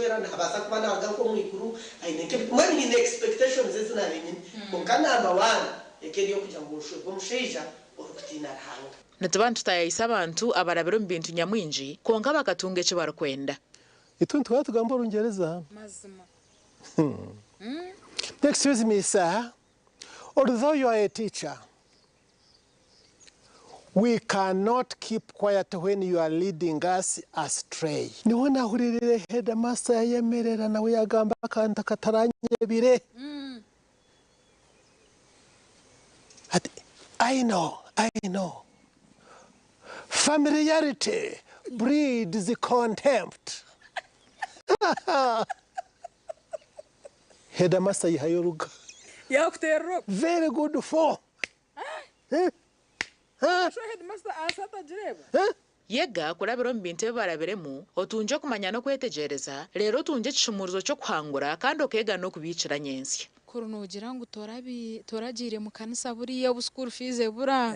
ndikushwera nabaasa kuba naruga nk'omwiguru aine nk'ebi mbwenu nyine expectations ezi naabaire nyine kwonka number one eka eri ey'okugira ngu nshwerwe omushaija orikutiina Ruhanga. Nituba nitutaayaayisa abantu abarabire omu bintu nyamwingi kwonka bakatunga eki barikwenda. Itwe nituhora tugamba Orungyereza. Mazima. Excuse me sir, although you are a teacher, we cannot keep quiet when you are leading us astray. Niho nahuriirire headmaster yayemerera nawe yagamba akantu akataranyebire. Ati, I know, I know. Familiarity breeds contempt. Headmaster yihayo oruga. Yakuterera okwo. Very good for. Sho headmaster aasa atagireeba? Yega kurabira omu bintu ebi barabiremu, otungye okumanya n'okwetegyereza, reero otungye ekishumuurizo ky'okuhangura kandi okeega n'okubiikira nyentsya. Kuri noogira ngu toragiire mu kanisa buriya obu school fees ebura,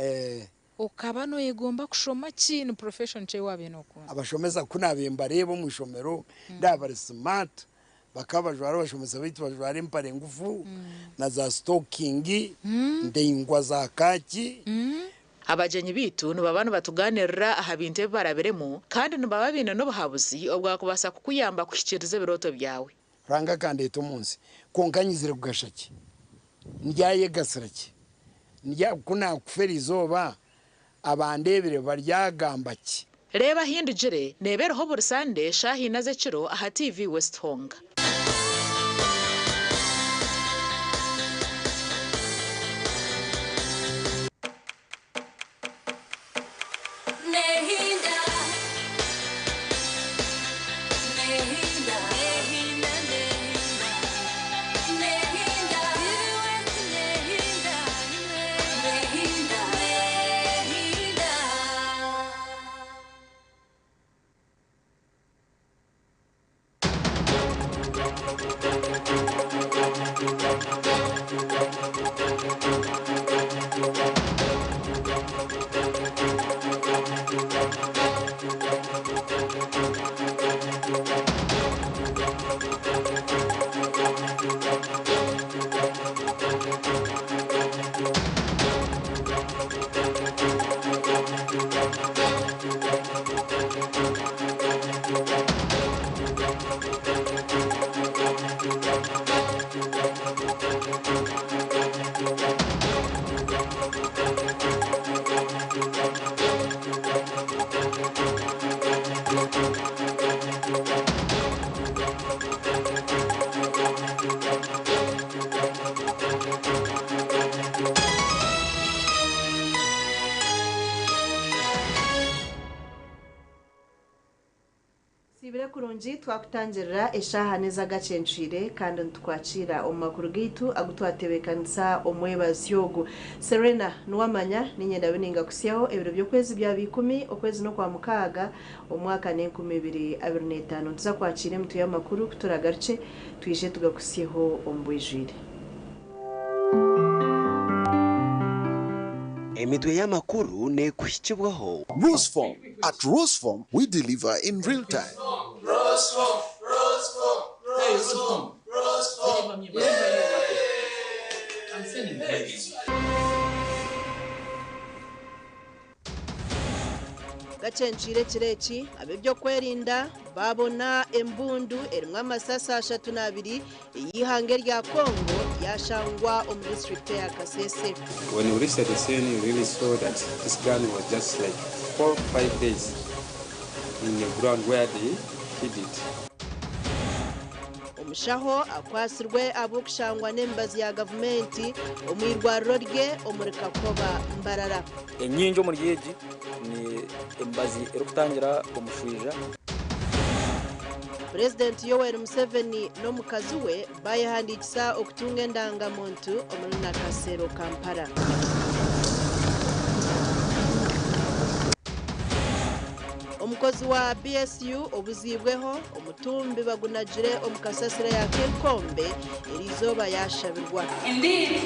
okaba noyegomba kushoma ki? Ni profession ki ei waabaire nookunda? Abashomesa ku naabaire mbareeba omu ishomero, ndaaba bari smart, bakaba bajwara abashomesa baitu bajwara empare ngufu na za sitokingi ndaingwa za kaaki. Abagyenyi baitu nibaba nibatugaaniirira aha bintu ebi barabiremu kandi nibaba baine n'obuhabuzi obwakubaasa kukuyamba kuhikiiriza ebirooto byawe. Ruhanga akandeeta omu nsi, kwonka nyizire kugasha ki? Ndyayegasira ki? Ndya, ku naakufa eri izooba, abandeebire baryagamba ki? Reeba Ahindugire neeba eriho buri Sande shaaha ina z'ekiro aha TV West honka. Siibire kurungi twakutangirira eshaaha n'ez'agacencwire kandi nitukwakiira omu makuru gaitu agu twatebeekanisa omwebazyo ogu. Serena Nuwamanya niinye ndabe ningakutsyaho ebiro by'okwezi byaba ikumi okwezi n'okwamukaaga omwaka n'enkumibiri abiri n'etaano. Nituza kwakiira emitwe y'amakuru ku turagarukye twije tugakutsyeho omu bwijwire. Emitwe y'amakuru neekuhikibwaho. Roseform. At Roseform, we deliver in real time. Roseform, Roseform, Roseform, Roseform. I'm sending this. Gacencwire ekiro eki ab'ebyokwerinda babona embundu erimu amasasi 32 ey'eihanga erya Congo yashangwa omu disiturikiti ya Kasese. When we reached at the scene, we really saw that this gun was just like 4, 5 days in the ground where they hid it. Omushaho akwasirwe ab'okushangwa n'emibazi ya gavumenti omu irwariro rye omuri Kakoba, Mbarara. Enyingi omuri egi ni emibazi erikutangira omushwija. Purezidenti Yoweri Museveni n'omukazi we bayehandiikisa okutunga endangamuntu omuri Nakasero, Kampala. Omukozi wa BSU obuziibweho omutumbi bagunagire omu kasasiro ya Kenkombe eriizooba yashabirwa. Indeed,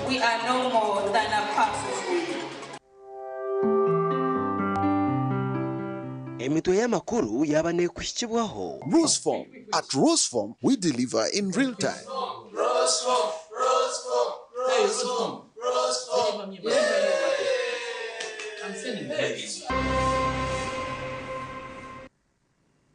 we are no more than a puff of wind. Emitwe y'amakuru yaba nekuhikibwaho. Roseform. At Roseform, we deliver in real time. Roseform, Roseform, Roseform, Roseform. I'm sending this.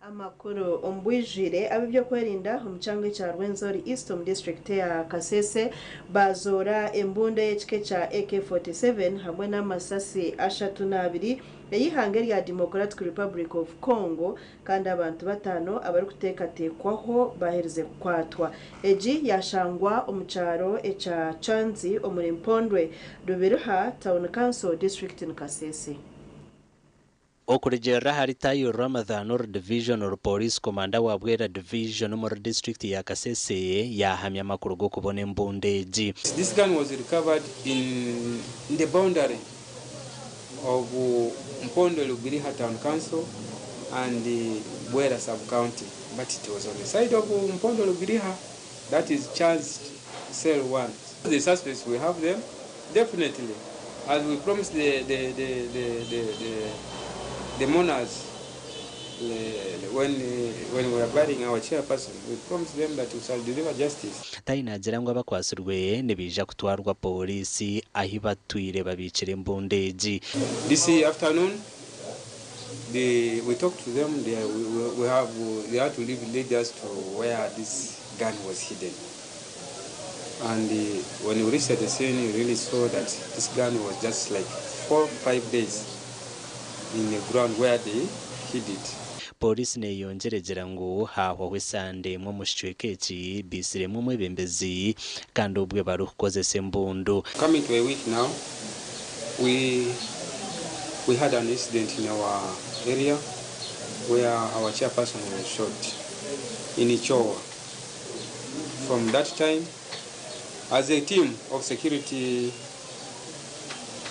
Amakuru ombwijwire ab'ebyokwerinda omu kyanga ekya Rwenzori East omu district ya Kasese bazoora embunda y'ekika ekya AK47 hamwe n'amasasi 32 ey'eihanga erya Democratic Republic of Congo kandi abantu 5 abarikuteekateekwaho baherize kukwatwa. Egi yashangwa omu kyaro ekya Chanzi omuri Mpondwe Lubiriha Town Council District in Kasese. Okurugiirira ahari Tayo Ramadhan ori Divisional Police Commander wa Bwera Division omuri disiturikiti ya Kasese yahamya amakuru g'okubona embundu egi. This gun was recovered in the boundary of Mpondwe Lubiriha Town Council and Bwera Sub-County, but it was on the side of Mpondwe Lubiriha, that is Charles Cell 1. The suspects, we have them, definitely, as we promised the mourners when we were burying our chairperson, we promised them that we shall deliver justice. Tayi naagira ngu abakwatsirwe nibaija kutwarwa pooriisi ahi batwire babiikire embundu egi. This afternoon, we talked to them. They had to lead us to where this gun was hidden. And when we reached the scene, we really saw that this gun was just like 4-5 days in the ground where they hid it. Polisi neyongyera egira ngu hahwaho esande emwe omu kicweka eki biisiremu omwebembezi kandi obwe barikukozesa embundu. Coming to a week now, we had an incident in our area where our chairperson was shot in Ichowa. From that time, as a team of security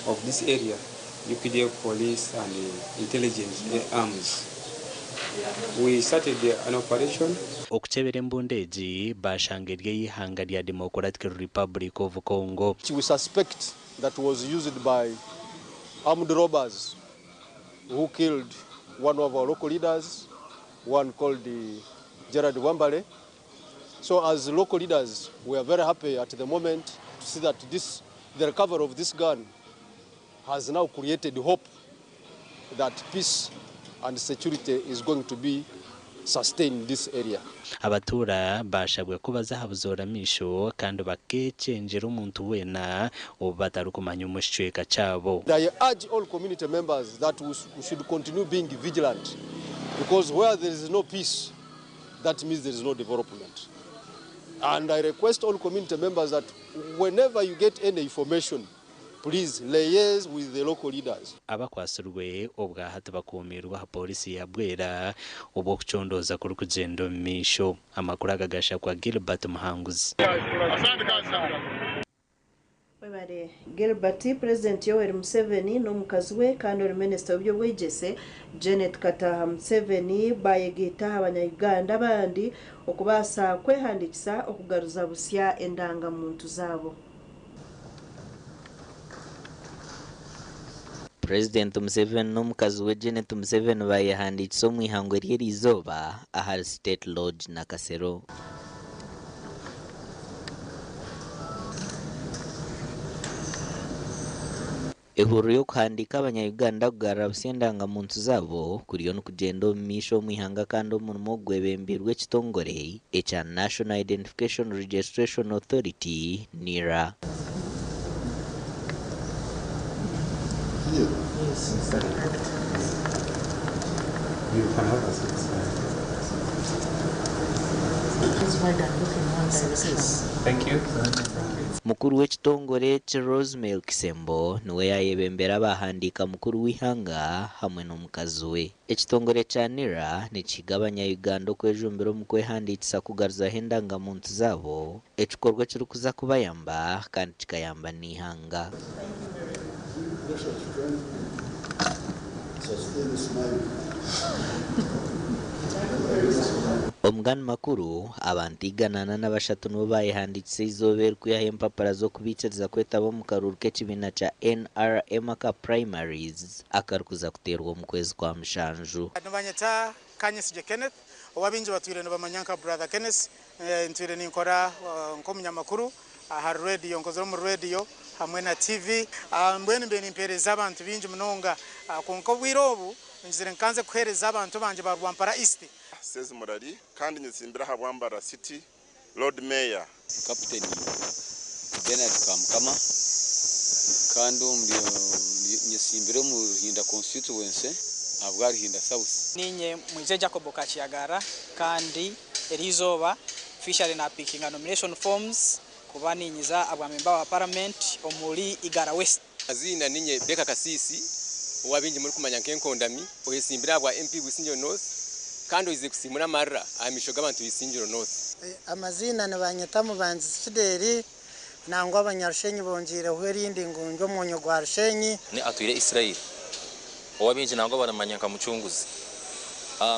of this area, UPDF police and the intelligence arms, we started an operation. Okukyebera embundu egi bashanga eri ey'eihanga rya Democratic Republic of Congo. We suspect that was used by armed robbers who killed one of our local leaders, one called Gerard Wambale. So as local leaders, we are very happy at the moment to see that the recovery of this gun has now created hope that peace and security is going to be sustained in this area. Abatuura bashabwe kubaza aha buzoora maisho kandi bakechenjera omuntu weena obu batarikumanya omu kicweka kyabo. I urge all community members that we should continue being vigilant, because where there is no peace, that means there is no development. And I request all community members that whenever you get any information, please liaise with the local leaders. Abakwasirwe obwahati bakuumirwa aha polisi ya Bwera obw'okucondooza kuri kugyenda omu maisho. Amakuru aga gashakwa Gilbert Muhanguzi. Webare Gilbert. President Yoweri Museveni n'omukazi we kandi ori minisita w'ebyobwegyese Janet Kataha Museveni bayegaita abanya-Uganda abandi okubaasa kwehandiikisa okugaruza busya endangamuntu zaabo. President Museveni n'omukazi we Janet Museveni bayehandiikisa omu ihangwe ry'erizooba ahari State Lodge Nakasero. Ehururu y'okuhandiika abanya-Uganda kugarura busya endangamuntu zaabo kuriyo nikugyenda omu maisho omu ihanga kandi omurimo gwebembirwe ekitongore ekya National Identification Registration Authority NIRA. You can have a seat. Thank you. Mukuru w'ekitongore ki Rosemary Kisembo niwe yayebembera abahandiika mukuru w'ihanga hamwe n'omukazi we. Ekitongore kya NIRA nikihiga abanya-Uganda okwejumbira omu kwehandiikisa kugaruzaho endangamuntu zaabo, ekikorwa ekirikuza kubayamba kandi kikayamba n'ihanga. Omugani makuru, abantu 403 nibo bayehandiikisa eizooba erikwihaho empapura z'okubaikiriza kwetaba omu karuuru k'ekibiina kya NRM aka primaries akarikuza kuteerwa omu kwezi kwa mushanju. Nibanyeta Kanyesigye Kenneth, ou abaingi batwire nibamanya nka Brother Kenneth. Ntwire ninkora nk'omunyamakuru ahari rediyo, nkozire omuri rediyo hamwe na TV. Mbwenu mbaire nimpeereza abantu baingi munonga kwonka obwire obu ngizire nkanze kuheereza abantu bangye ba Rwampara East. Sezi Murari kandi nyetsimbire aha bwa Mbarara City Lord Mayor. Kaputeni Bernard Kamukama kandi nyetsimbire omu Ruhinda Constituency ahabwa Ruhinda South. Niinye Mwije Jacob Kakiyagara kandi eriizooba officially napikinga nomination forms kuba ninyiza ahabwa member wa parliament omuri Igara West. Amaziina ninye Baker Kasiisi ou abaingi murikumanya nk'enkondami, oyetsimbire ahabwa MP Busingye North kandi oizire kusiimura amarira aha maisho g'abantu ba Isingiro North. Amaziina nibanyeta Mubangizi Fideli, nangwa Abanyarushenyi bongiireho erindi ngu ndi omwonyo gwa Rushenyi. Ni Atwire Israel, ou abaingi nangwa baramanya nka Mucunguzi.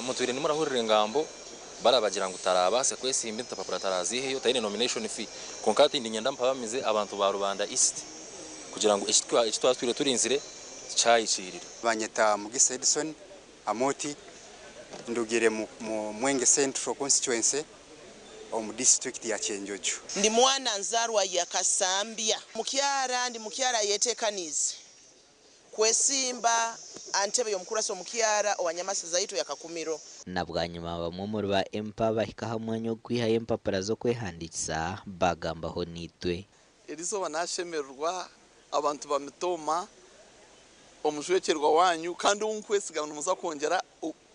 Mutwire nimurahurira engambo barabagira ngu tarabaase kwesimba entapapura taraziiheyo taine nomination fee. Kwonka hati niinyenda mpabamize abantu ba Rubanda East kugira ngu eki twatwire turinzire kyahikiirira. Banyeta Mugisa Edson Amooti, ndugire mu Mwenge Central Constituency omu disiturikiti ya Kyenjojo. Ndi mwana nzaarwa ya Kasambya. Mukyara ndi mukyara ayeteekaniize kwesimba aha ntebe y'omukurasi omukyara owa Nyamasaza yaitu ya Kakumiro. Na bwanyima bamwe omuri ba MP abahika aha mwanya ogw'okwihayo empapura z'okwehandiikisa baagambaho naitwe. Erizooba nashemererwa abantu ba Mitooma, omujwekyerwa wanyu kandi ou nkwesiga ngu nimuza kwongyera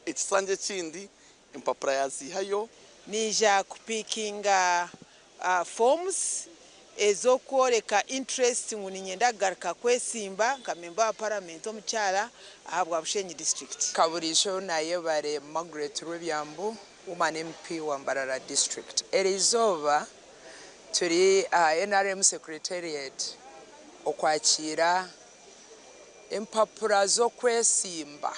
ekisanja ekindi empapura yaziihayo. Naija kupikinga forms ez'okworeka interest ngu niinyenda kugaruka kwesimba nka memba wa paramenti omukyara ahabwa Bushenyi disiturikiti. Kaburiijo Nayebare Margaret Rwebyambu, Woman MP wa Mbarara District. Eriizooba turi aha NRM Secretariat okwakiira empapura z'okwesimba.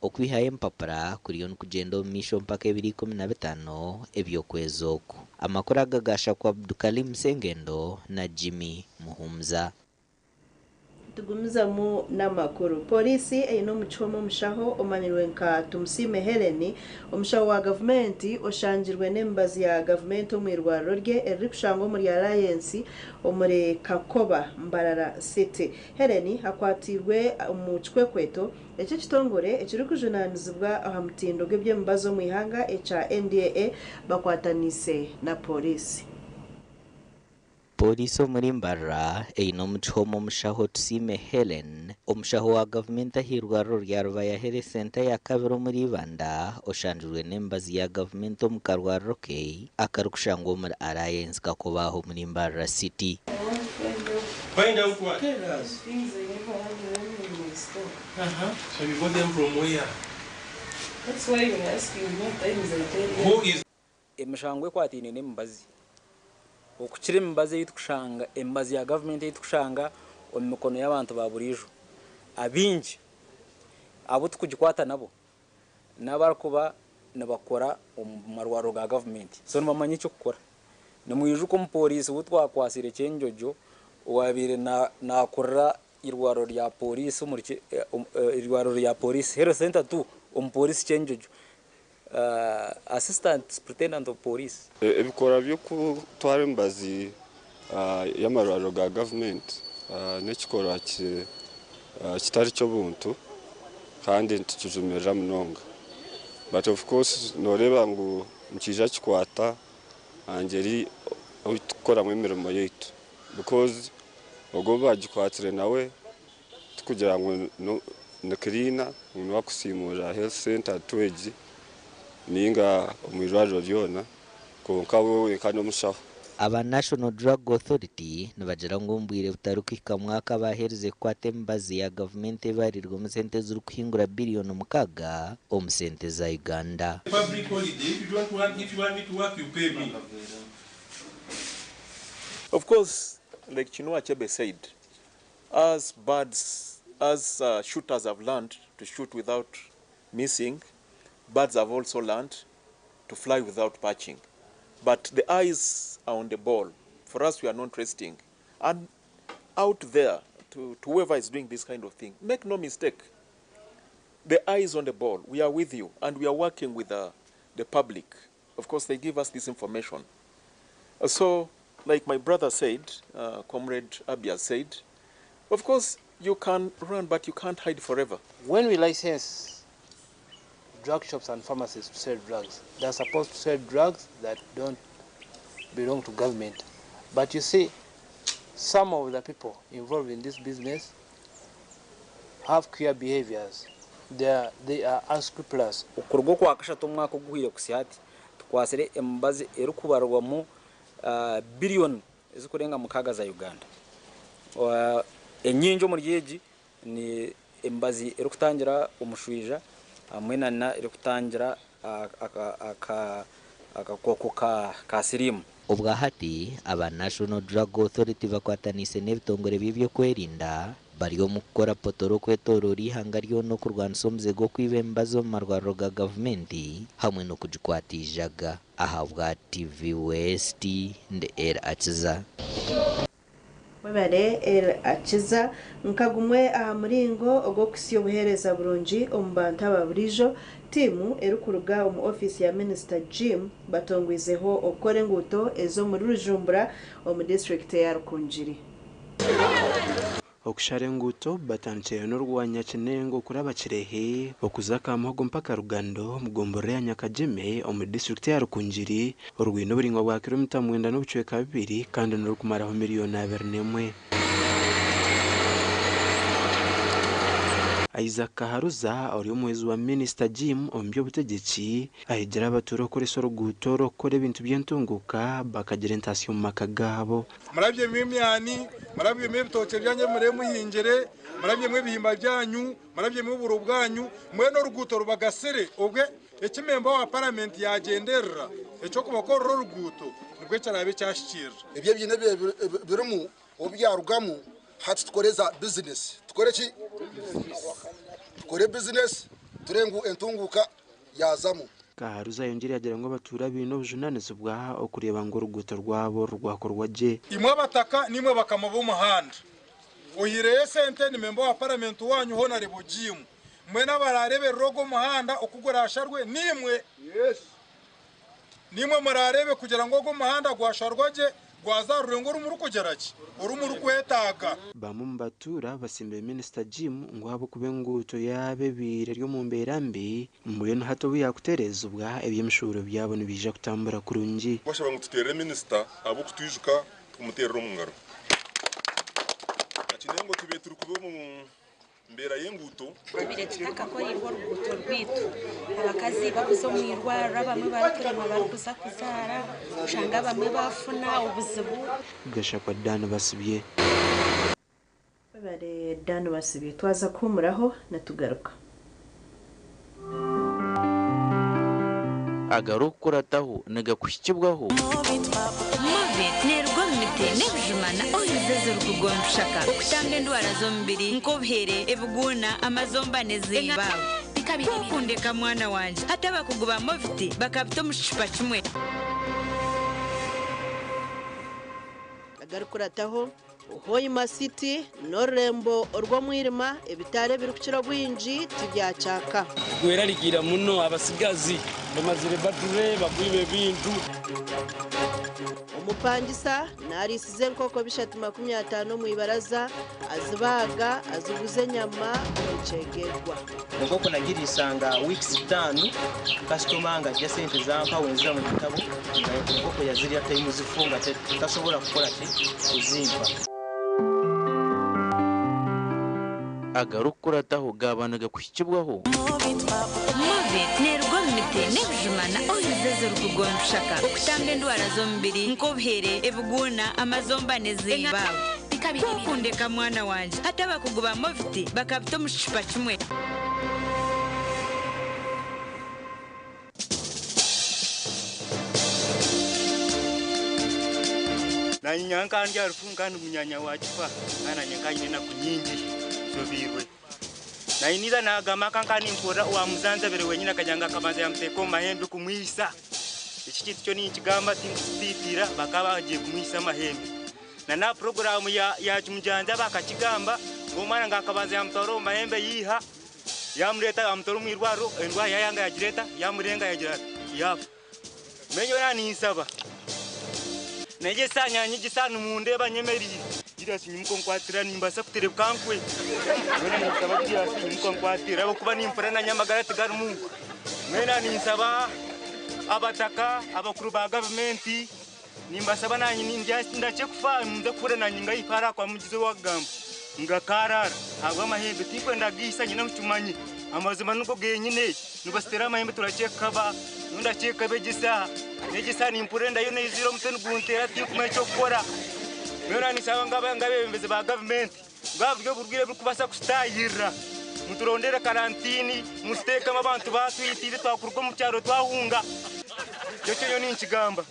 Okwihayo empapura kuriyo nikugyenda omu maisho mpaka ebiro 15 eby'okwezi oku. Amakuru aga gashakwa Abdukalim Sengendo na Jimmy Muhumuza. Tugumizamu n'amakuru. Pooriisi eine omu kihome omushaho omanyirwe nka Tumusiime Hellen, omushaho wa gavumenti oshangirwe n'emibazi ya gavumenti omu irwariro rye eririkushangwa omuri Alliance omuri Kakoba, Mbarara City. Hellen akwatiirwe omu kikwekweto eky'ekitongore ekirikujunaanizibwa aha mutindo gw'eby'emibazi omu ihanga ekya NDAA bakwataniise na pooriisi. Pooriisi omuri Mbarara eine omu kihome omushaho Tusiime Hellen, omushaho wa gavumenti ah'eirwariro rya Rubaya Health Centre eya kabiri omuri Ibanda oshangirwe n'emibazi ya gavumenti omu karwariro ke akarikushangwa omuri Alliance Kakoba aho omuri Mbarara City. Find out what? Tell us. Things I never had them in my store. So you got them from where? That's why you're asking me times I tell you. Who is Emishango ekwataine n'emibazi okukira emibazi ei turikushanga emibazi ya gavumenti ei turikushanga omu mikono y'abantu ba buriijo. Abaingi abu turikugikwata nabo n'abarikuba nibakora omu marwariro ga gavumenti so nibamanya eky'okukora. Nimwijuka omupooriisi ou twakwatsire Kyenjojo owaabaire naakurira eirwariro rya pooriisi omuri eirwariro rya pooriisi Health Centre 2 omupooriisi Kyenjojo Assistant Superintendent of Police. Ebikorwa by'okutwara emibazi y'amarwariro ga gavumenti n'ekikorwa kitari ky'obuntu kandi nitukijumirira munonga but of course noreeba ngu nikiija kikwata aha ngyeri ei turikukoramu emirimo yaitu because ogwo ou bagikwatire nawe tikugira ngu ni cleaner ngu niwe arikusiimurira health centre tu egi ninga omu irwariro ryona kwonka we wenka n'omushaho. Aba National Drug Authority nibagira ngu omu bwire butarikuhika mwaka baaherize kukwata emibazi ya gavumenti ebarirwemu sente ezirikuhingura biriyoni mukaaga omu sente za Uganda. Public holiday, if you don't want, if you want me to work, you pay me. Of course, like Chinua Achebe said, as birds, as shooters have learned to shoot without missing, Birds have also learned to fly without perching. But the eyes are on the ball. For us, we are not resting. And out there, to whoever is doing this kind of thing, make no mistake. The eyes on the ball. We are with you, and we are working with the public. Of course, they give us this information. So, like my brother said, Comrade Abia said, of course, you can run, but you can't hide forever. When we license drug shops and pharmacies to sell drugs, they're supposed to sell drugs that don't belong to government. But you see, some of the people involved in this business have queer behaviors. They are unscrupulous. Okuruga okwa kashatu omwaka oguhwire kusya hati tukwasire emibazi erikubarwamu biliyoni ezikurenga 6 za Uganda. Enyingi omuri egi ni emibazi erikutangira omushwija hamwe na erikutangira akakooko ka siriimu. Obwahati aba National Drug Authority bakwatanise n'ebitongore by'ebyokwerinda bari omu kukora potoro okwetorora ihanga ryona okurwanisa omuze gw'okwiba emibazi omu marwariro ga gavumenti hamwe n'okugikwatiijaga. Ahabwa TV West ndi El Akiza. Webare El Akiza. Nka gumwe aha muringo ogw'okusya obuheereza burungi omu bantu aba burijo, tiimu erikuruga omu ofiisi ya Minisita Jim batongwizeho okukora enguuto ez'omuri Rujumbura omu disitulikiti ya Rukungiri. Okushara enguuto batandikire n'orwa Nyakinengo okuraba Kirehe okuza Kamuhogo mpaka Rugando omu gomborora ya Nyakageme omu disitulikiti ya Rukungiri orwine oburingwa bwa kilomita 9.2 kandi n'orukumaraho miliyoni 21. Isaac Kaharuza ori omuhwezi wa Minisita Jim omu by'obutegyeki ahigira abatuura okukoresa oruguuto orw'okukora ebintu by'entunguka bakagira entasyo omu maka gaabo. Murabyemu emyani, murabyemu ebitookye byanyu muremuhingire, murabyemu ebihimba byanyu, murabyemu oburo bwanyu, mwene oruguuto rubagasire obwe ekimemba wa paramenti yagenderera ekyokubakorera oruguuto nibwo ekirabe kyashikirira. Ebyo ebyine birimu obyarugamu hati tukoreza business. Tukore ki? Tukore business turengu entunguka yazamu. Kaharuza yongera yagira ngu abatuura baine obujunanizibwa okureeba ngu oruguuto rwabo rwakorwa gye. Imwe abataka nimwe bakama b'omuhanda. Ohireyo esente ni memba wa paramenti wanyu Honorable Jim. Mwe n'abarareberera ogwo muhanda okugurasharwe nimwe. Yes. Nimwe murarebe kugira ngu ogwo muhanda gwasharwa gye gwazarure ngo rumuri kugera ki orumuri kwetaaga. Bamwe mu batuura basimbire Minisita Jim ngu ahabw'okuba enguuto yaaba ebiire eri omu mbeera mbi mbwenu hati obu yakutereezibwa eby'emishuuro byabo nibiija kutambura kurungi. Bashaba ngu tuteerere minisita ahabw'okutwijuka tukumuteerera omu ngaro. Nyakinengo tube turi kuba omu mbeera y'enguuto. Tubire tutakakorirwe oruguuto rwitu, abakazi bakuza omu irwariro, abamwe barikuremwa barikuza kuzaara, oshanga abamwe bafuna obuzibu. Gashakwa Dan Basibye. Webare Dan Basibye, twaza kuhumuraho natugaruka. Agarukurataho nigakuhikibwaho. Movit nerugwa omu miti n'ebijuma na oils ezirikugondushaka okutanga endwara z'omubiri nk'obuhere, ebiguuna, amazomba n'ezimba. Kukundeka mwana wanje hati abakugu ba Movit bakabita omu kicupa kimwe. Agarukurataho Hoima City n'orurembo rw'omwirima ebitare ebirikukira obwingi tibyakyaka. Gwerarigira muno abasigazi bamazire bature bakwiba ebintu. Omupangisa narisize enkoko 350 omu ibaraza azibaga aziguze enyama omukyegerwa. Enkoko nagirisanga weeks 5 customer nga ajja sente zampa wenziza mu kitabo nga enkoko yazirya tayimuzifunga tasobola kukola ki kuzimpa. Agarukurataho gabana gakuhikibwaho. Movit nerugwa omu miti n'ebijuma na oils ezirikugondushaka okutanga endwara z'omubiri nk'obuhere, ebiguuna, amazomba n'ezimba. Kukundeka mwana wanje hati abakugu ba Movit bakabita omu kicupa kimwe. Nanyanka ndya rufu kandi munyanya wa kifa kana nyanka nyine na kunyingi zobirwe. Nainiza nagamba nka nimpurira owamuzanzabire wenyine akagira ngu akabanza yamuteeka omu mahembe kumwisa. Eki kintu kyo ninkigamba tinkukitiitira bakaba bagiye kumwisa amahembe. Na n'aha puroguraamu ya ya Kimujanjaba akakigamba ngu omwana ngu akabanza yamutwara omu mahembe yiiha yamureeta yamutwara omu irwariro endwara yayanga yagireeta yamurenga yagira ata yaafa. Mbwenu nyowe naaninsaba negyesa nyanyegyesa nimundeeba nyemereire Julius nyimuka onkwatira nimbaasa kuterebuka nkwe. Mbwenu ninsaba Julius nyimuka onkwatire ahabw'okuba nimpurira nanye amagara tigarimu. Mbwenu ninsaba abataka, abakuru ba gavumenti nimbasaba nanye ndakye kufa nze kuhurira nanye ngaihika hariya kwa Mugizi owakugamba ngu akaraara ahabw'amahembe tinkwenda kugaisa nyine mukimanye amazima nigo genyine nibasitera amahembe turakye kukaba nyowe ndakye kukaba egi esaaha n'egi esaaha nimpurira enda yoona eizwire omutwe nigunteera tinkumanya eky'okukora. Mbwenu ninsaba ngu abebembezi ba gavumenti Bwa buri oburwaire oburikubaasa kututaahirira. Muturondere karantiini, mututeekemu abantu baatwitiire twakuruga omu kyaro twahunga. Nikyo nyowe ninkigamba.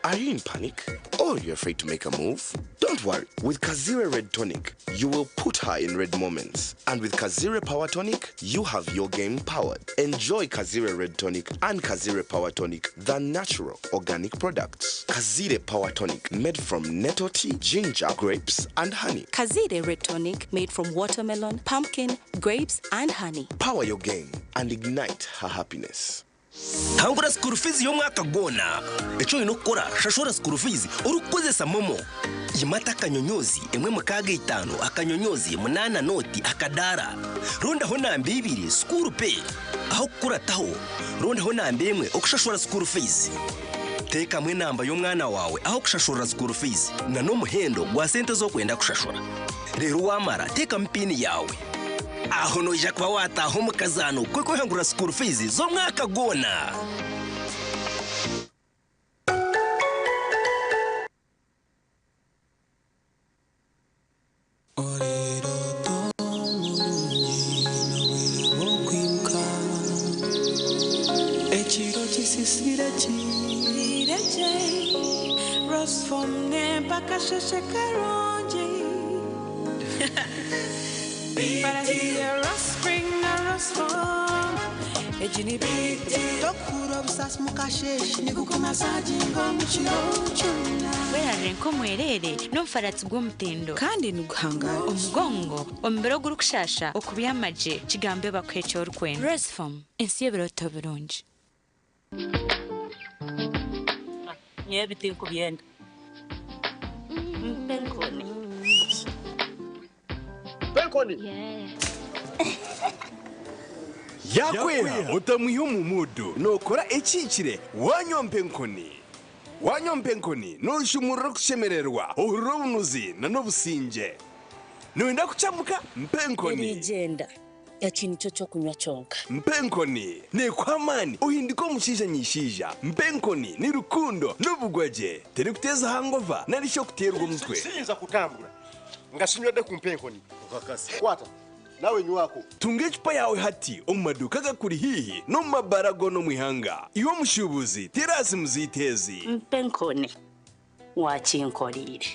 Are you in panic? Or you're afraid to make a move? Don't worry. With Kazire Red Tonic, you will put her in red moments. And with Kazire Power Tonic, you have your game powered. Enjoy Kazire Red Tonic and Kazire Power Tonic, the natural organic products. Kazire Power Tonic, made from nettle tea, ginger, grapes, and honey. Kazire Red Tonic made from watermelon, pumpkin, grapes, and honey. Power your game and ignite her happiness. Hangura school fees y'omwaka gwona. Eki oine kukora, shashura school fees orikukozesa MoMo. Yimata akanyonyozi emwe mukaaga itaano akanyonyozi munaana nooti akadaara. Rondaho namba ibiri school pay. Aho kukurataho, rondaho namba emwe okushashura school fees. Teekamu enamba y'omwana waawe ah'okushashurira school fees na n'omuhendo gwa sente ezi orikwenda kushashura. Reero waamara teekamu piini yaawe. Aho noija kuba waataaha omu kazaano k'okwehangurira school fees z'omwaka gwona. Ekiro kisisire kiire gye Rosform nempa akasheshe karungi Tokuhurira obusaasi mukasheeshe Nigukumasaginga omu kiro kyona. Werarire nk'omwereere n'omufaratsi gw'omutindo. Kandi niguhangaara. Omugongo, omubiri ogurikushaasha, okubyama gye, kigambe bakuhe eki orikwenda. Rosefoam, ensi y'ebirooto birungi. Nyowe ebi tinkubyenda. Mpa enkoni. Mpa enkoni. Yakwera otamwiha omu muudu nookora ekihikire waanywa mpa enkoni. Waanywa mpa enkoni nooshumurura okushemererwa, ohurira obunuzi n'obusingye. Nooyenda kukyamuka? Mpa enkoni. Erigyenda. Eki nikyo ky'okunywa kyonka. Mpa enkoni neekuha amaani ohinduke omushaija nyishaija. Mpa enkoni ni rukundo n'obugwagye. Terikuteeza hangova nari shi okuteerwa omutwe. Siyinza kutambura nga sinywedde ku mpa enkoni. Okakasa. Kwata nawe nywako. Tunga ecupa yaawe hati omu maduuka agakuri haihi n'omu mabaara goona omu ihanga. Iwe omushuubuzi, teera aha simu zaitu ezi. Mpa enkoni wakinkoreire.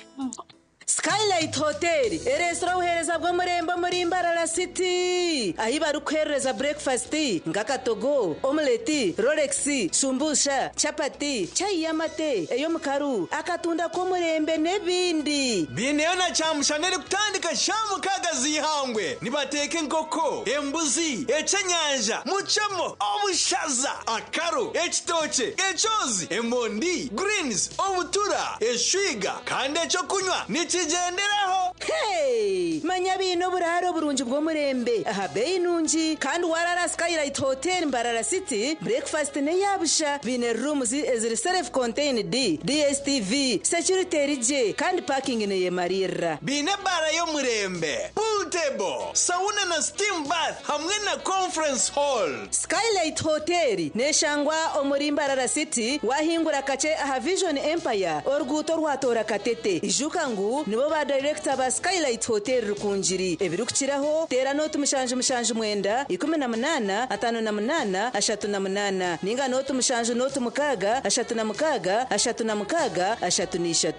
Skylight Hotel ereetsire obuheereza bw'omurembe omuri Mbarara City ahi barikuheerereza burekifasiti nk'akatogo, omuleti, rolex, shumbusha, chapati, chai y'amate, ey'omukaru, akatunda k'omurembe n'ebindi. Baineyo na kyamushana erikutandika shaaha mukaaga z'eihangwe. Nibateeka enkoko, embuzi, ekyenyanja, mucemo, obushaza, akaro, ekitookye, ekyozi, emondi, greens, obutura, eshwiga kandi eky'okunywa nikigyenderaho. Hey! Manya baine oburaaro burungi bw'omurembe aha beeyi nungi kandi warara Skylight Hotel Mbarara City, breakfast n'eya busha. Baine rooms eziri self contained, DSTV, security eri gye kandi parking neyemariirira. Baine ebaara y'omurembe, pool table, sauna na steam bath hamwe na conference hall. Skylight Hotel neshangwa omuri Mbarara City wahingura kakye aha Vision Empire oruguuto orwatoora Katete. Ijuka ngu nibo ba dayirekita ba Skylight Hotel Rukungiri. Ebirikukiraho teera nooti 779 18 58 38 ninga nooti 7 nooti 6 36 36 33.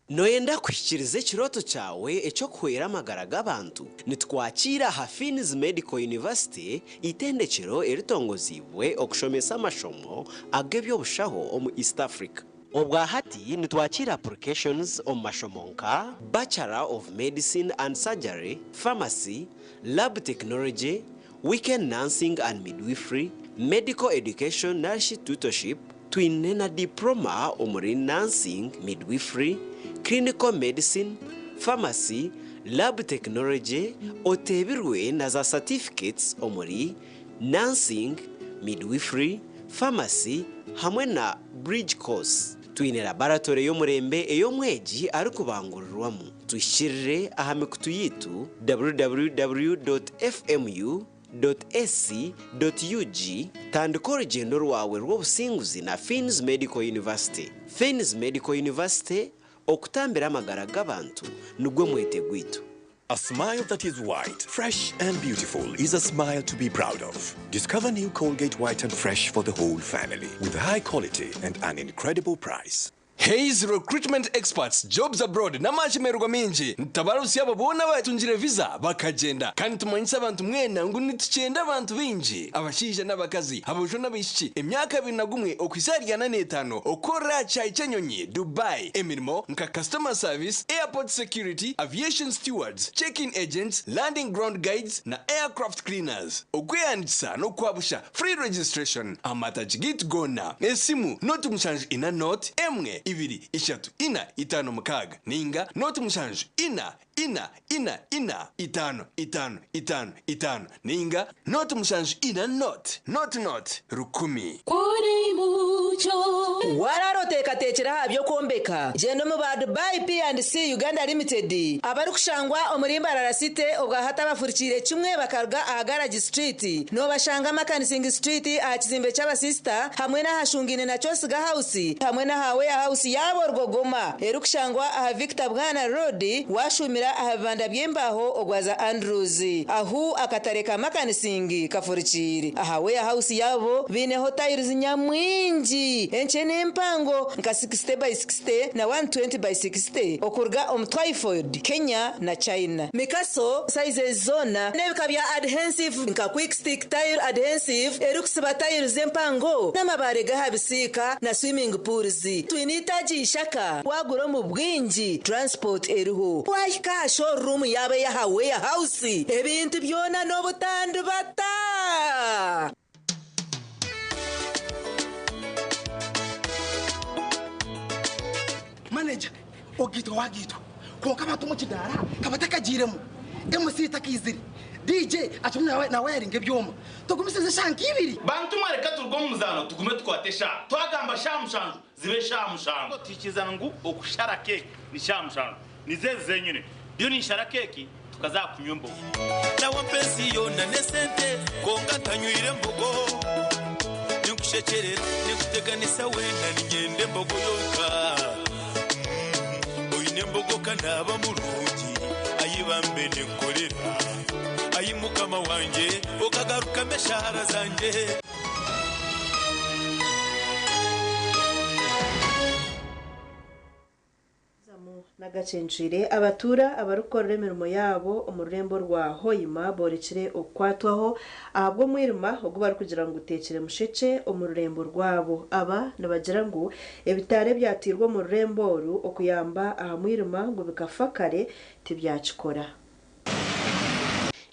Nooyenda kuhikiiriza ekirooto kyawe eky'okuhwera amagara g'abantu? Nitukwakira aha Fiins Medical University, eitendekero eritongoziibwe okushomesa amashomo ag'eby'obushaho omu East Africa. Obwa hati nitwakiira applications omu mashomo nka, Bachelor of Medicine and Surgery, Pharmacy, Lab Technology, Weekend Nursing and Midwifery, Medical Education narishi Tutorship, Twine na Diploma omuri Nursing, Midwifery, Clinical Medicine, Pharmacy, Lab Technology, oteebirwe na za Certificates omuri Nursing, Midwifery, Pharmacy hamwe na Bridge Course. Twine Laboratory y'omurembe ei omwegi arikubangurirwamu. Tuhikirire aha mikutu yaitu www.fmu. Ac.ug Tandika orugyendo rwawe rw'obusinguzi na Fiins Medical University. Fiins Medical University, okutambira amagara g'abantu nigwo mwete gwaitu. A smile that is white, fresh, and beautiful is a smile to be proud of. Discover new Colgate White and Fresh for the whole family with high quality and an incredible price. Hays Recruitment Experts Jobs Abroad n'amashemererwa maingi nitutabarutsya abo boona abatungire visa bakagyenda kandi nitumanyisa abantu mwena ngu nitukyenda abantu baingi abashaija n'abakazi, aboojo n'abaishiki emyaka 21 okuhitsya ahari 45 okukorera aha kishaayi ky'enyonyi Dubai emirimo nka Customer Service, Airport Security, Aviation Stewards, Check-in Agents, Landing Ground Guides na Aircraft Cleaners. Okwehandiikisa n'okwabusha, Free registration, Amatagi gaitu goona, esimu, 0 7 0 1 2 3 4 5 6 ninga 0 7 4 4 4 4 5 5 5 5 ninga 0 7 4 0 0 0 1000. Kuri mucyo. Waraara oteekateekire aha by'okwombeka? Gyenda omu ba Dubai P&C Uganda Limited abarikushangwa omuri Mbarara City obwa hati abafurikiire kimwe bakaruga aha Garage Street. Noobashanga Makanising Street aha kizimbe ky'abasisita hamwe n'ahashungaine na Kyosiga House hamwe n'aha Warehouse yaabo Rwogoma erikushangwa aha Victor Bwana Road waashuumira aha bibanda by'embaaho ogwaza Andrews ahu akatare ka Makanising kafurikiire. Aha Warehouse yaabo baineho tiles nyamwingi enkye n'empango nka 60 by 60 na 120 by 60 okuruga omu Twyford, Kenya na China. Mikaso sizes zoona n'ebika bya adhensive nka Quick Stick Tile Adhensive erikusiba tiles empango n'amabaare g'aha bisiika na swimming pools. Twine eitaagi Ishaka waagura omu bwingi transport eriho. Waahika aha showroom yaabo ey'aha Warehouse ebintu byona n'obutandibata. Manager, ogaitwa wagaitwa kwonka abantu omu kidaara ka batakagiiremu, MC takaizire, DJ akirimu nawayaringa ebyoma. Tugumisirize eshaaha nk'ibiri. Bantu mwe reka turuge omu muzaano tugume tukwate eshaaha. Twagamba shaaha mushanju zibe eshaaha mushanju. Tuhikirizana ngu okushara keeki ni shaaha mushanju. Nizo ezi zenyine. Ndiyo ninshara keeki tukaza aha kunywa embogo. Nawe mpa ensi yoona n'esente kwonka ntanywire embogo. Ninkushekyerera, ninkuteganisa weena niinyenda embogo yonka. Oine embogo ka naaba murungi, ai bambe ninkukorera. Ai Mukama wangye, okagarukamu eshaara zangye. N'agacencwire, abatuura abarikukorera emirimo yaabo omu rurembo rwa Hoima boorekire okukwatwaho ahabw'omwirima ogu barikugira ngu guteekire mushekye omu rurembo rwabo. Aba nibagira ngu ebitaara ebyateirwe omu rurembo oru okuyamba aha mwirima ngu bikafa kare tibyakikora.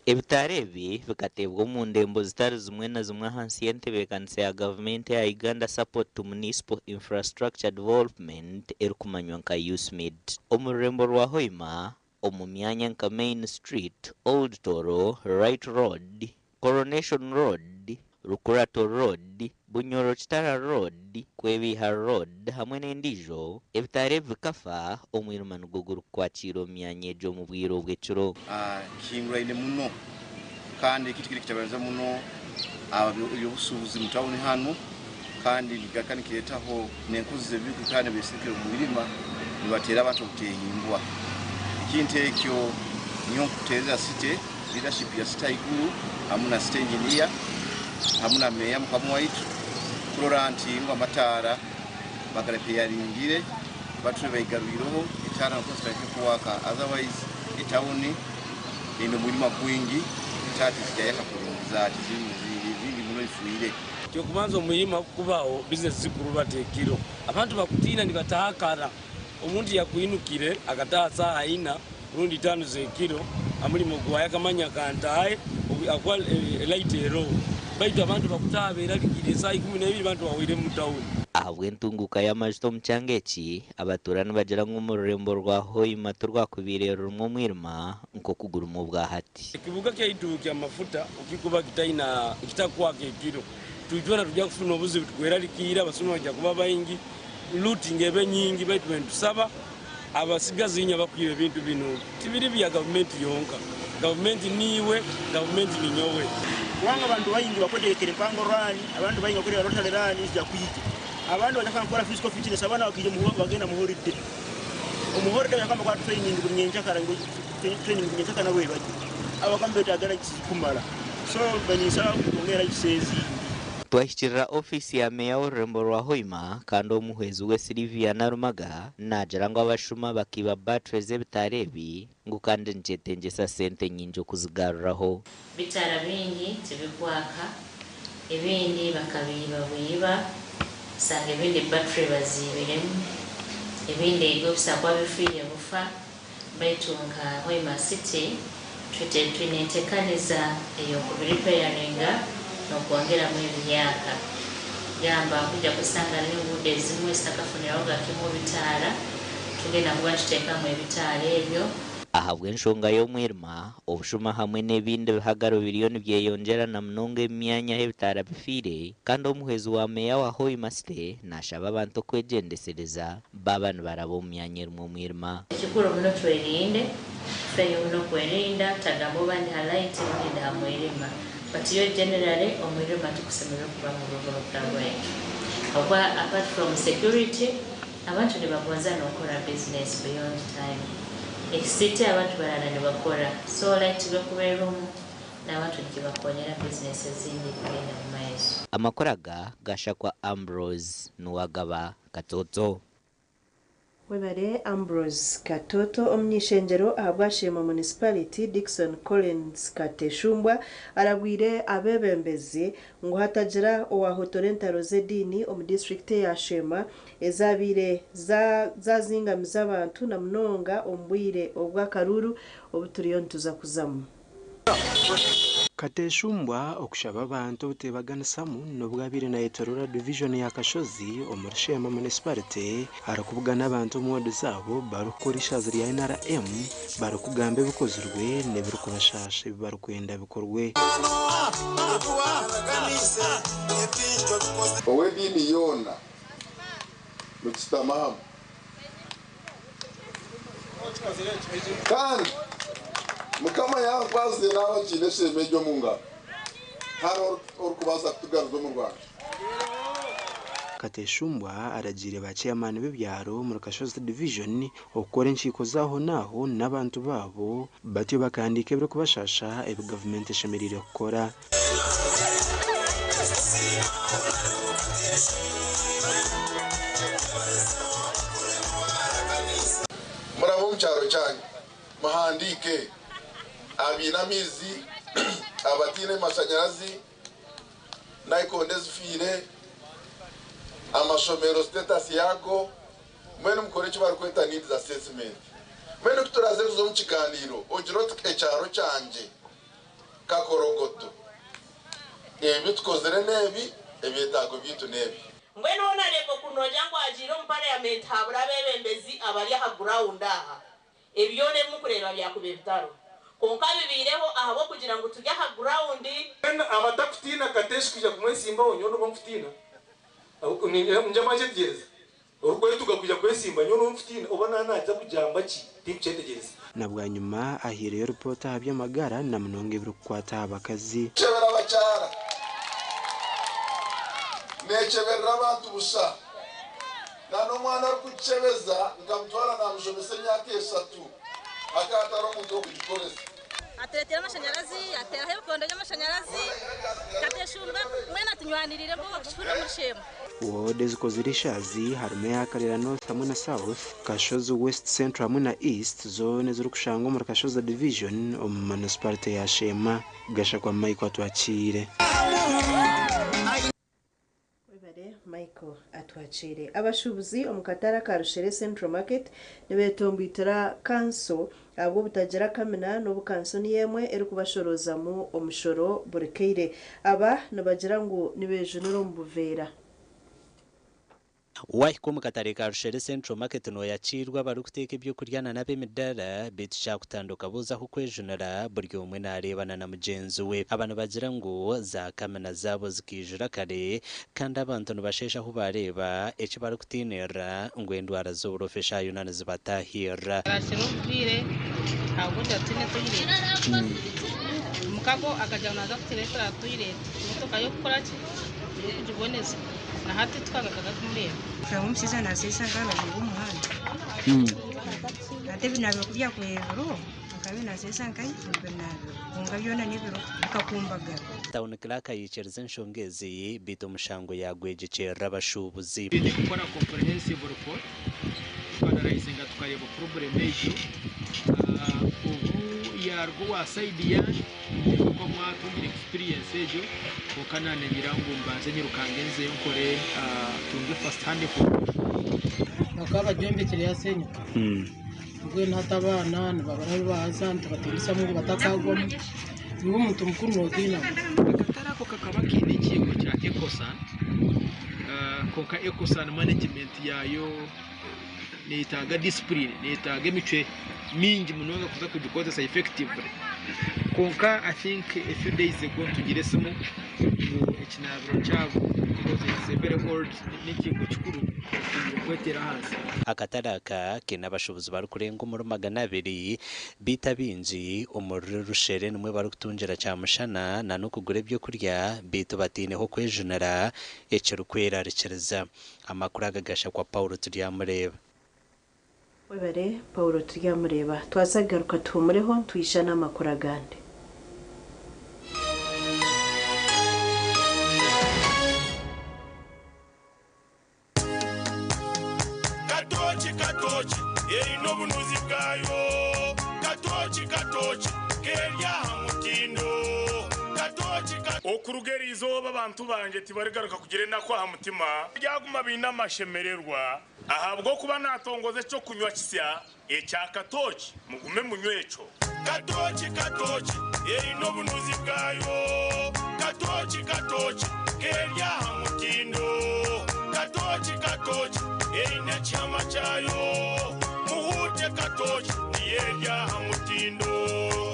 Ebitaara ebi bikateebwa omu ndembo zitari zimwe na zimwe ahansi y'entebeekanisa ya gavumenti eya Uganda Support to Municipal Infrastructure Development erikumanywa nka USMID. Omu rurembo rwa Hoima, Omu myanya nka Main Street, Old Toro, Right Road, Coronation Road, Rukurato Road, Bunyoro Kitara Road, Kwebiiha Road hamwe n'endiijo, ebitaara ebi bikafa, omwirima nigwo gurikukwakiira omu myanya egyo omu bwire obw'ekiro. Kihinguraine muno kandi ekintu kiri kitabanza muno ebyobusuubuzi mu tawuni hanu kandi nigaruka nikireetaho n'enkozi z'ebibi kandi beesekere omu mwirima nibateera abantu obuteehimbwa. Ekintu ekyo niyo nkuteereza city leadership ya city haiguru hamu na city engineer hamu na meeya mukama waitu kurora nti ngu amataara bagarepeyaringire batube baigarwireho etaara nukwo zitandike kuwaka, otherwise etawuni eine omwirima gwingi, etaara tizijayaka kurungi zaati zingi muno zifiire. Ekyokubanza omwirima kukubaho bizinesi zikurubata ekiro. Abantu bakutiina nibataaha kara. Omuntu yakwinukire akataaha saaha ina rundi itaano z'ekiro amulimo gwaye akamanya kantaahe akuba light eroho. Baitu abantu bakutaaha berarikire esaaha 12 abantu bahweire mu tawuni. Ahabw'entunguuka y'amajuta omu kyanga eki, abatuura nibagira ngu omu rurembo rwa Hoima tirwakubaire rurimu omwirima nk'oku gurimu obwahati. Ekibuga kyaitu ky'amafuta okikuba kitaina kitakwaka ekiro, twitwena tujja kufuna obuzibu tukwerarikiire, abasuma baija kuba baingi, looting ebe nyingi baitu nitusaba abasigazi inywe abakwiba ebintu binu tibiri bya gavumenti yonka, gavumenti niiwe, gavumenti ninyowe. Kubanga abantu baingi bakwetegekera empango run, abandi baingi bakwetegekera rotary run zija kwija. Abandi baija kukora physical fitness, abaana bakaija bagenda mu holiday. Omu holiday bakaba bakora training buri nyenkyakara, training buri nyenkyakara nabo bajya. Abakaba betaaga lights zikumara. So baninsaba kwongera lights ezindi. Twahikirira ofiisi ya meeya w'orurembo rwa Hoima kandi omuhwezi we Sylvia Narumaga naagira ngu abashuma bakiiba battery z'ebitaara ebi ngu kandi nikyetengyesa sente nyingi okuzigaruraho. Bitaara bingi tibikwaka, ebindi bakabiiba bwiba, osanga ebindi battery baziibiremu, ebindi ebyo bisobola kuba bifiire bufa baitu nka Hoima City twine enteekaniza ey'okubiripeyaringa n'okwongeramu ebihyaka. Gamba kujja kusanga n'enguudo ezimu ezitakafunirahoga kimu bitaara, tugenda kuba tuteekamu ebitaara ebyo. Ahabw'enshonga y'omwirima, obushuma hamwe n'ebindi bihagaro biriyo nibyeyongyera na munonga omu myanya ahu ebitaara bifiire kandi omuhwezi wa meeya wa Hoima City naashaba abantu okwegyendesereza baaba nibaraba omu myanya erimu omwirima. Ekikuru muno twerinde, tufeeyo muno kwerinda, tutagamba oba ndi ha light rundi ndi ha mwirima. But yo generally omwirima tigusemeriire kuba mu rubuga rwaitu. Habwokuba apart from security, abantu nibagonza n'okukora business beyond time. Ekisiti abantu baraara nibakora, so light bwekuba erumu n'abantu nikibakonyera business ezindi kugenda mu maiso. Amakuru aga gashakwa Ambrose Nuwagaba Katoto. Webare Ambrose Katoto. Omunyishengyero ahabwa Sheema Municipality Dickson Collins Kateshumbwa arabwire abeebembezi ngu hatagira owahotora entaro z'ediini omu disiturikiti eya Sheema ezabaire zazingamiza abantu na munonga omu bwire obw'akaruuru obu turiyo nituza kuzamu. Kateshumbwa okushaba abantu obutebaganisamu n'obu abaire nayetorora divijoni ya Kashozi omuri Sheema Municipality arikubugana abantu omu ward zaabo barikukora ishaazi rya NRM barikugamba ebikozirwe n'ebirikubashaasha ebi barikwenda bikorwe. Ow'ediini yoona nitusitama hamwe kandi Mukama yankwasize naaba nkiine eshema egi omu ngaro, hariho orikubaasa kutugaruza omu Rwanda. Kateshumbwa aragiire ba chairman b'ebyaro omuri Kashozi Division okukora enkiiko z'aho n'aho n'abantu baabo batyo bakahandiika ebirikubashaasha ebi gavumenti eshemereire kukora. Murabe omu kyaro kyanyu muhandiike abaine amaizi, abataine mashanyarazi, nayikondo ezifiire, amashomero status yaago, mbwenu mukore eki barikweta needs assessment. Mbwenu ku turaaze kuza omu kigaaniiro ogire oti ekyaro kyangye Kakorogoto, ebi tukozire n'ebi, ebyetaago byaitu n'ebi. Mbwenu honareeba oku noogira ngu agiire omu parliament habura abeebembezi abari aha ground aha. Ebi byona ebi mukureeba byakuba ebitaro. Kwonka bibiireho ahabw'okugira ngu turi aha ground. Abatakutiina Katesh kwija kumwesimbaho nyowe noba nkutiina. Njya mwakyetegyereza. Orikwetuga kwija kwesimba nyowe noba nkutiina oba nanaza kugamba ki tinkukyetegyereza. Na bwanyima ahaireyo ripoota aha by'amagara na munonga ebirikukwata aha bakazi. Kyebera abakyara nekyeberera abantu busha na n'omwana arikukyebeza nkamutwara namushomesa emyaka 3 akatara omuntu okugikoresa. Atureetera amashanyarazi, ateeraho ebikondo by'amashanyarazi, kateshundwa mwena tunywanirire nk'okushura omuri Sheema. Woodi ezikozire eshazi harimu eya Karera North hamwe na South, Kashozi West Central hamwe na East zoona ezirikushangwa omuri Kashozi Division omu munisiparite ya Sheema. Gashakwa Michael atwakiire. Webare Michael Atwakiire. Abashuubuzi omu katare aka Rushere Central Market nibetomboitera kanso ahabw'obutagira kamina n'obu kanso niyo emwe erikubashorozamu omushoro buri kaire. Aba nibagira ngu nibejunira omu buveera. Wahika omu katare ka Rushere Central Market noyakiirwa abarikuteeka ebyokurya na n'ab'emidaara beitu kyakutandika buuza ahu kwejunira buri omwe nareebana na mugyenzi we. Aba nibagira ngu za kamina zaabo zikaijura kare kandi abantu nibasheesha ahu bareeba eki barikutiinirira ngu endwara z'oburofa eshaaha yoona nizibatahirira. Barasire obutwire ahabw'okugira tutaine toilet. Omukago akagira ngu naaza kutureetera toilet, emotoka y'okukora ki? Y'okugiboneza. Na hati tukagaruka kumureeba. Turaba omushaija naaseesa nk'aha rubaju rw'omuhanda. Hati ebinaabiro ku byakubaire biriho, akaba naaseesa nkahi omu binaabiro. Kwonka byona n'ebiro bikakumbagara. Town Clerk ayikiriza enshonga ezi beitu omushango yagwegyekyerera abashuubuzi. Twine kukora comprehensive report tukanarayizinga tukareeba problem egyo obu yaruga owa side yange nko mwatungire experience egyo konka nanengira ngu mbanze nyirukange nze nkore tunge first hand information. Bakaba bagyombekire yasenyuka. Mbwenu hati abaana nibabura ahu baaza nitubateeresa ngu batakagwamu. Iwe omuntu mukuru nootiina. Akatare ako kakaba kaine ekigo kya Ecosan, konka Ecosan management yaayo neetaaga discipline, neetaaga emicwe mingi munonga kuza kugikozesa effectively. Konka I think a few days ago ntungire esimu ngu ekinaabiro kyabo because it's a very old n'ekigo kikuru kitungire kwetera ahansi. Akatare aka kaine abashuubuzi barikurenga omuri 200 beitu abaingi omuri Rushere nimwe barikutungira kyamushana na n'okugura ebyokurya beitu bataineho kwejunira ekirikwerarikiriza. Amakuru aga gashakwa Paulo Turyamureeba. Webare Paulo Turyamureeba. Twaza kugaruka tuhumureho ntwisha n'amakuru agandi. Katochi katochi erina obunuzi bwayo. Katochi katochi kerya aha mutindo. Katochi okuruga eriizooba abantu bangye tibarigaruka kugira enaku aha mutima ryaguma biine amashemererwa ahabw'okuba natongoza ekyokunywa kisya ekya katochi mugume munywe ekyo. Katochi katochi erina obunuzi bwayo. Katochi katochi kerya aha mutindo. Katochi katochi erina ekihama kyayo. Muhute katochi niyerya aha mutindo.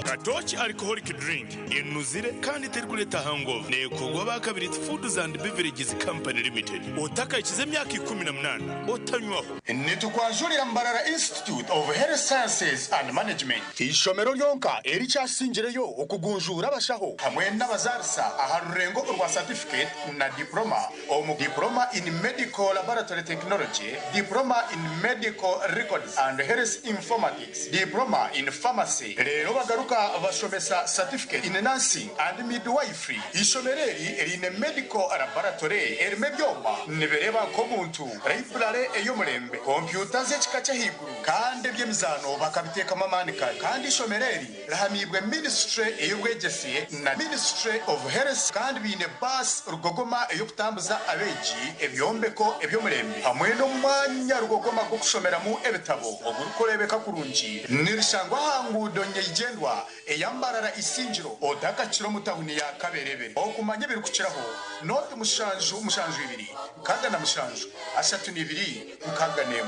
Katochi alcoholic drink enuzire kandi terikureeta hangover. Neekorwa Bakabiriti Foods and Beverages Company Limited. Otakahikize emyaka 18 otanywaho. Nitukwanjurira Mbarara Institute of Health Sciences and Management, ishomero ryonka erikyasingireyo okugunjura abashaho hamwe n'abazarisa aha rurengo orwa certificate na diploma omu diploma in medical laboratory technology, diploma in medical records and health informatics, diploma in pharmacy. Rero bagaruka bashomesa certificate in nursing and midwifery. Ishomero eri riine medical laboratory erimu ebyoma nibireba nk'omuntu, library ey'omurembe, kompyuta z'ekika ky'ahaiguru kandi eby'emizaano bakabiteekamu amaani kare. Kandi ishomero eri rihamibwe ministry ey'obwegyese na Ministry of Health kandi biine baasi rugogoma ey'okutambuza abeegi, ebyombeko eby'omurembe hamwe n'omwanya rugogoma gw'okushomeramu ebitabo ogurikureebeka kurungi. Nirishangwa aha nguudo nyeigyendwa eya Mbarara Isingiro otakakira omu tawuni ya Kaberebere. Okumanya ebirikukiraho noti 7 7 2 67 32 61.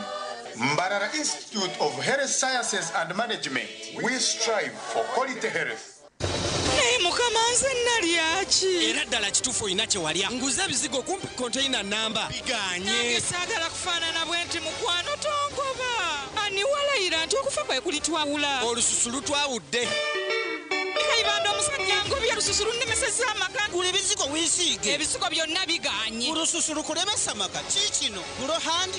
Mbarara Institute of Health Sciences and Management. We strive for quality health. Naye mukama nze nalya ki? Era ddala kituufu olina kye walya. Nguze ebizigo kumpi konteyina nnamba biganye. Nange saagala kufaanana bwe nti mukwano tongoba. Ani walayira nti okufa kwe kulitwawula? Olususu lutwawudde. Kayibanda omusajja ngobye olususu lunnemesezza amaka. Gula ebizigo weesiige. Ebizigo byonna biganye. Olususu lukulemesa amaka. Kiikino Glow Hand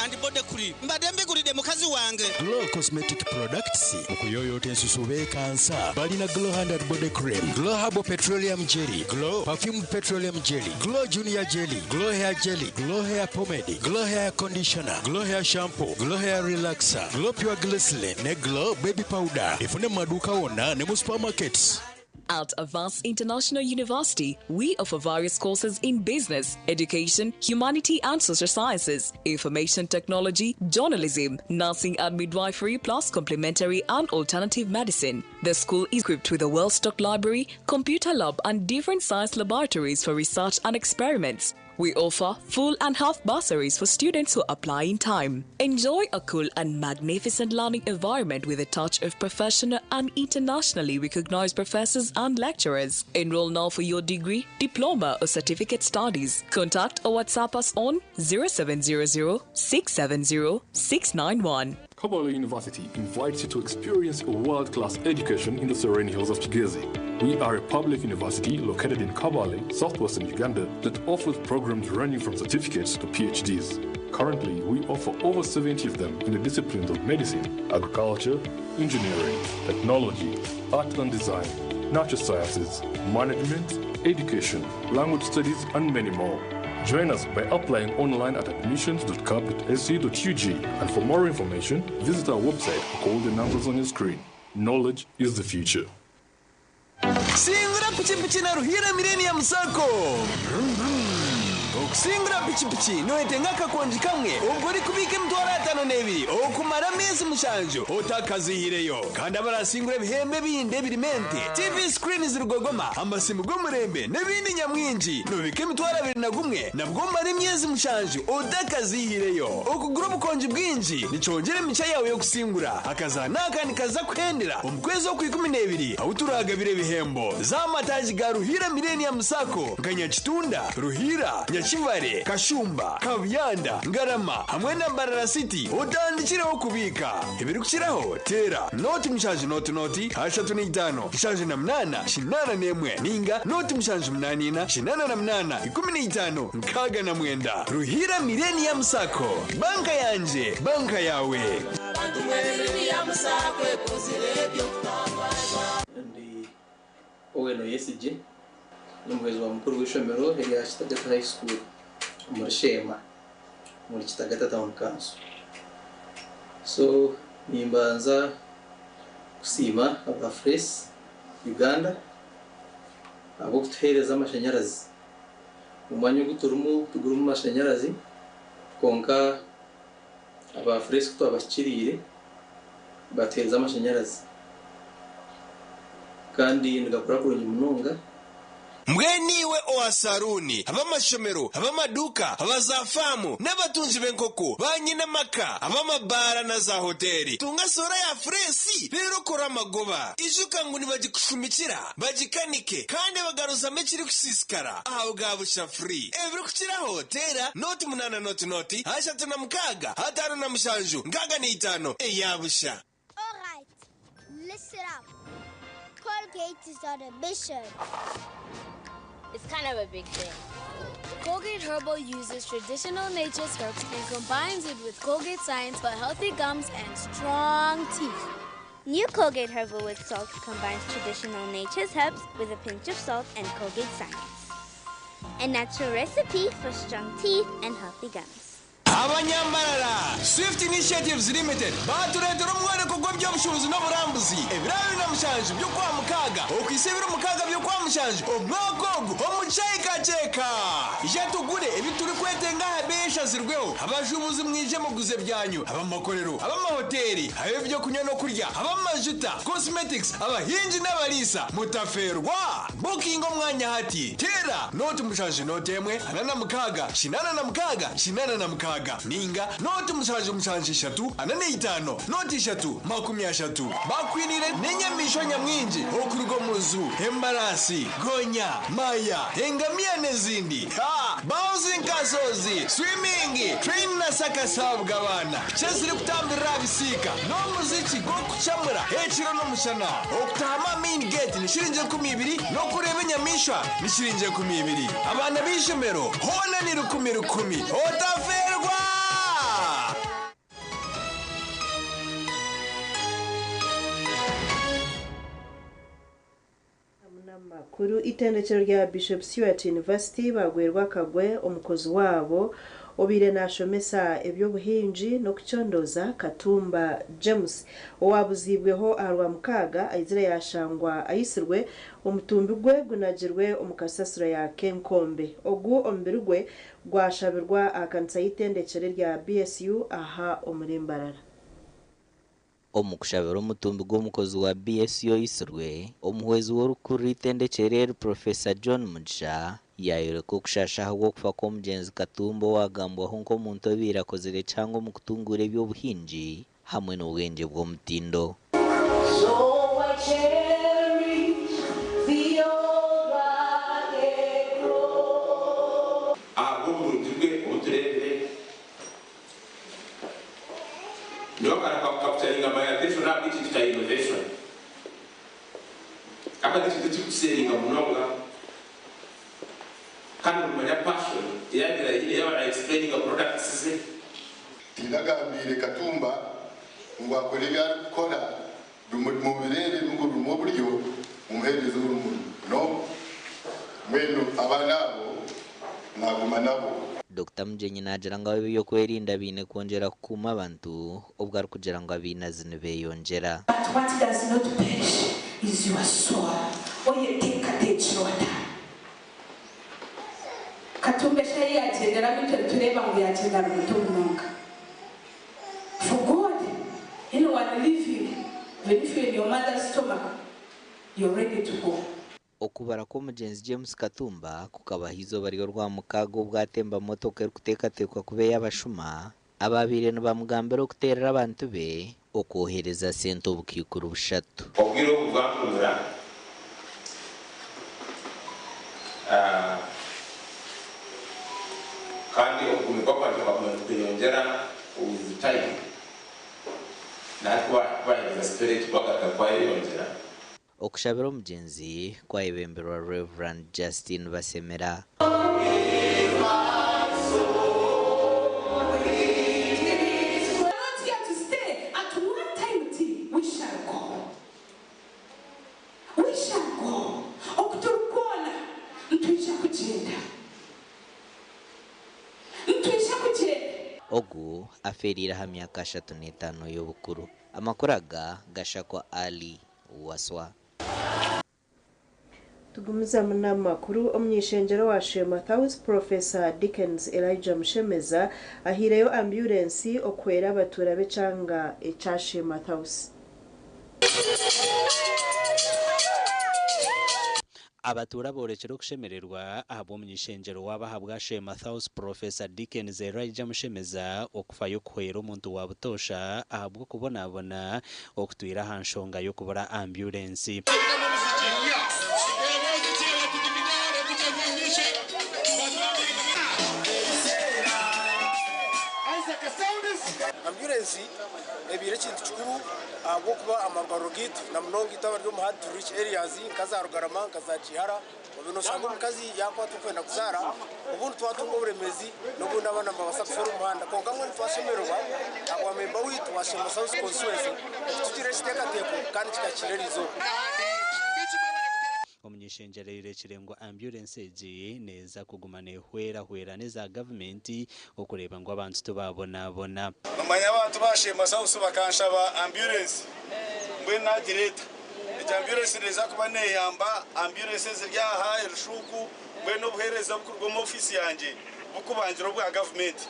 and Body Cream. Mbadde mbigulidde mukazi wange. Glow Cosmetic Products okuyoyoota ensusu beekansa balina Glow Hand and Body Cream, Glow Herbal Petroleum Jelly, Glow Perfumed Petroleum Jelly, Glow Junior Jelly, Glow Hair Jelly, Glow Hair Pomade, Glow Hair Conditioner, Glow Hair Shampoo, Glow Hair Relaxer, Glow Pure Glycerin ne Glow Baby Powder. Efune mu maduuka wonna ne mu supermarkets. At Avance International University, we offer various courses in business, education, humanity and social sciences, information technology, journalism, nursing and midwifery, plus complementary and alternative medicine. The school is equipped with a well stocked library, computer lab, and different science laboratories for research and experiments. We offer full and half bursaries for students who apply in time. Enjoy a cool and magnificent learning environment with a touch of professional and internationally recognized professors and lecturers. Enroll now for your degree, diploma, or certificate studies. Contact or WhatsApp us on 0700 670 691. Kabale University invites you to experience a world-class education in the serene hills of Kigezi. We are a public university located in Kabale, southwestern Uganda, that offers programs ranging from certificates to PhDs. Currently, we offer over 70 of them in the disciplines of medicine, agriculture, engineering, technology, art and design, natural sciences, management, education, language studies, and many more. Join us by applying online at admissions.cab.ac.ug and for more information, visit our website or call the numbers on your screen. Knowledge is the future. Singura pichipichi na Ruhira Millennium Sacco. Okusingura pichipichi noetenga akakonji kamwe ubwo uri kubika emitwaro 52 okumara amezi 7 otakazihireyo kandi abarasingura ebihembe bindi ebirimente TV screen zirugogoma amasimu g'omurembe n'ebindi nyamwingi nobika emitwaro 21 nabwo omara emyezi 7 otakazihireyo okugura obukonji bwingi nikyongera emica yawe yokusingura akazana akandi kaza kuhendera omu kwezi okwa 12 ahu turagabira ebihembo z'amataagi ga Ruhira Millennium Sacco nka Nyakitunda Ruhira Nyakivare Kashumba Kabuyanda Ngarama hamwe na Mbarara City otandikireho kubika ebirikukiraho tera noti 7 noti noti 35 78 81 ninga noti 7 84 88 15 69 Ruhira Millennium Sacco banka yanje banka yawe. Ndi Owen Oyesigye n'omuhwezi wa mukuru w'ishomero erya Kitagata High School omuri Sheema omuri Kitagata Town Council. So nimbanza kusiima aba Fresh Uganda ahabw'okutuheereza amashanyarazi. Omwanya ogu turimu tugurimu amashanyarazi kwonka aba Fresh kutwabahikiriire batuheereza amashanyarazi kandi nigakora kurungi munonga. Mbweniwe owa saruni ab'amashomero ab'amaduka abazafamu n'abatunzi b'enkoko banyina maka ab'amabara na za hoteli tunga sora ya furesi rero kora amagoba ijuka ngo nibagikushumikira bagikanike kandi bagaruzamo ekiri kusisikara aho bwa free ebiri kukiraho tera noti 8 noti noti 36 57 65 eyabusha. All right, listen up. Colgate is on a mission. It's kind of a big thing. Colgate Herbal uses traditional nature's herbs and combines it with Colgate science for healthy gums and strong teeth. New Colgate Herbal with Salt combines traditional nature's herbs with a pinch of salt and Colgate science. A natural recipe for strong teeth and healthy gums. Abanyambarara Swift Initiatives Limited baturetera umworeko gw'ebyobushubuzi n'oburambuzi ebiro 27 by'okwa mukaaga okwisa ebiro 6 by'okwa mushanju omwaka ogu omukyekaceka ije tugure ebi turi kwetenga aha beeyi eshazirweho abashubuzi mwije muguze byanyu abamakorero abamahoteli ab'ebyokunywa n'okurya ab'amajuta cosmetics abahingi n'abariisa mutaferwa bukinga omwanya hati tera noti 7 noti 1 46 86 86. mukaaga ninga 077 45 03 30. Bakwinire n'enyamaishwa nyamwingi okuruga omu zoo, embarasi, gonya, maya, engamiya n'ezindi. Ha! Bouncing castles, swimming, train na circus ahabw'abaana, chess erikutambirira aha bisiika n'omuziki gw'okucamura ekiro n'omushana. Okutaahamu aha main gate ni shiringi 20 n'okureeba enyamaishwa ni shiringi 20. Abaana b'eishomero hoona ni rukumi rukumi. Otafeerwa! Amakuru Itendekero rya Bishop Stuart University bagwerwa akagwe omukozi waabo obaire nashomesa eby'obuhingi n'okucondooza Katumba James owabuziibweho aha Rwamukaaga aizire yashangwa aitsirwe omutumbi gwe gunagirwe omu kasasiro ya Kenkombe. Ogu omubiri gwe gwashabirwa aha kanisa y'eitendekero erya BSU aha omuri Mbarara. Omu kushabira omutumbi gw'omukozi wa BSU oitsirwe, omuhwezi w'orikukurira eitendekyero eri, Professor John Mugisha yaayoreka okushasha ahabw'okufa kw'omugyenzi Katumba owaagambwaho nk'omuntu obaire akozire kihango omu kutunguura eby'obuhingi hamwe n'obwengye bw'omutindo. Ahabw'oburungi bwe obu tureebire, Nyowe akara kakucaringa my attention ahabw'ekintu kya innovation. Aka n'ekintu ekirikuseeringa munonga kandi nomanya passion ei abaire aine yaaba na explaininga products ze. Tindagambiire Katumba ngu akore ebi arikukora mubireebe ngu birimu oburyo mumuheereze orumuri. No. Mbwenu abaana abo naguma nabo. Dokita Mugyenyi naagira ngu ab'ebyokwerinda baine kwongyera kukuuma abantu obwo arikugira ngu abainazi nibeyongyera. But what does not perish is your soul. Oyeteekateekire ota? Katumba eshaaha ei yaagyenderamu itwe nitureeba ngu yaagyenda ari muto munonga. For God, anyone living, even if you're in your mother's stomach, you're ready to go. Okubara kw'omugyenzi James Katumba kukabaho eizooba ry'Orwamukaaga obu atemba motoka erikuteekateekwa kuba ey'abashuma abaabaire nibamugambira okuteerera abantu be okwohereza sente obukaikuru bushatu. Obwire obu bwampumura, kandi okugumirwa kwangye kwaguma nikweyongyera with time, na hati kubaheereza story egi kwagaruka kwayeyongyera. Okushabira omugyenzi kwayebemberwa Rev. Justine Basemera. Ogu afeeriire aha myaka 35 y'obukuru. Amakuru aga gashakwa Ali Waswa. Tugumizamu n'amakuru, Omuny'ishengyero wa Sheema House, Professor Dickens Elijah Mushemeza ahaireyo ambyurensi okuhwera abatuura b'ekyanga ekya Sheema House. Abatuura boorekire okushemererwa ahabw'omuny'ishengyero waabo ahabwa Sheema House, Professor Dickens Elijah Mushemeza okufayo kuhwera omuntu wa butoosha ahabw'okubonabona okutwire aha nshonga y'okubura ambyurensi. Ambyurensi ebaire ekintu kikuru ahabw'okuba amarwariro gaitu na munonga itwe abari omu hard to reach areas nka za Rugarama nka za Kihara obu noshanga omukazi yakwatwa okwenda kuzaara obundi twatunga oburemeezi n'obundi abaana nibabaasa kufeera omu muhanda kwonka mbwenu twashemererwa ahabwa memba waitu wa Sheema South Constituency okutugira ekiteekateeko kandi kikakiira eriizooba. Omuny'ishengyero ayorekire ngu ambyurensi egi neeza kuguma nehwerahwera n'eza gavumenti okureeba ngu abantu tibaabonabona. Nomanya abantu ba Sheema South bakanshaba ambyurensi mbwenu nagireeta. Egi ambyurensi neeza kuba neyamba ambyurensi eziri aha Erushuuku mbwenu obuheereza obukuruga omu ofiisi yangye bukubangira obwa gavumenti.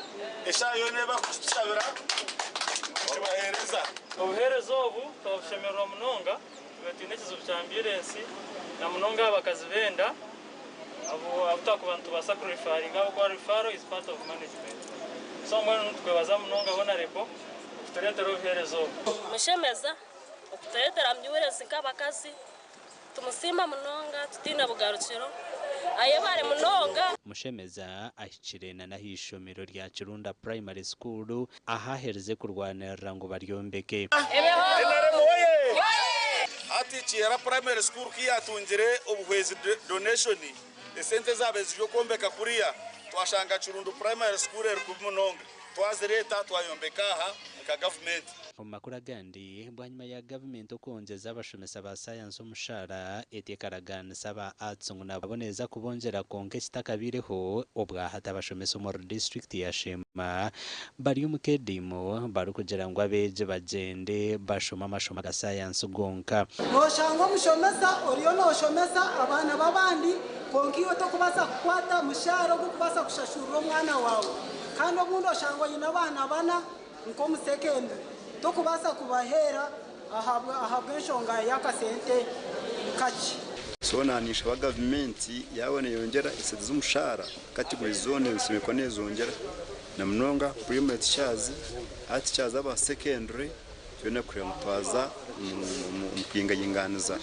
Eshaaha yoona ei bakukitushabira nitukibaheereza. Obuheereza obu twabushemererwa munonga. Twaba twine ekizibu kya ambyurensi na munonga aha bakazi b'enda abu twakuba nitubaasa kurifaringa ahabw'okuba referral is part of management. So mbwenu nitukwebaza munonga Honorable okutureetera obuheereza obu. Mushemeza okutureetera ambyurensi nk'abakazi tumusiima munonga tutiine bugarukiro ayebare munonga. Mushemeza ahikire na n'ah'eishomero rya Kirunda Primary School ahu aherize kurwanirira ngu baryombeke. NRM oye! Hati Kihara Primary School ku yatungire obuhwezi donation esente ezabaire ziri okwombeka kuriya twashanga Kirundu Primary School eri kubi munonga twazireeta twayombeka aha nka gavumenti. Omu makuru agandi, bwanyima ya gavumenti okwongyeza abashomesa ba sayansi omushaara, etyo ekaragaanisa aba Arts ngu nabo neeza kubongyera kwonka ekitakabaireho, obwahati abashomesa omuri disiturikiti ya Sheema bari omu keediimo barikugira ngu abeegi bagyende bashome amashomo ga sayansi gonka. Noshanga omushomesa oriyo noshomesa abaana b'abandi kwonka iwe tokubaasa kukwata mushaara ogurikubaasa kushashurira omwana waawe kandi obundi oshanga oine abaana bana nk'omu secondary tokubaasa kubaheera ahabw'enshonga y'akasente kakye. So naninshaba gavumenti yaaba neyongyera esente z'omushaara category zoona ezishemereire kuba nezongyera namunonga primary teachers, art teachers aba secondary twine kureba ngu twaza omu kwingayinganiza.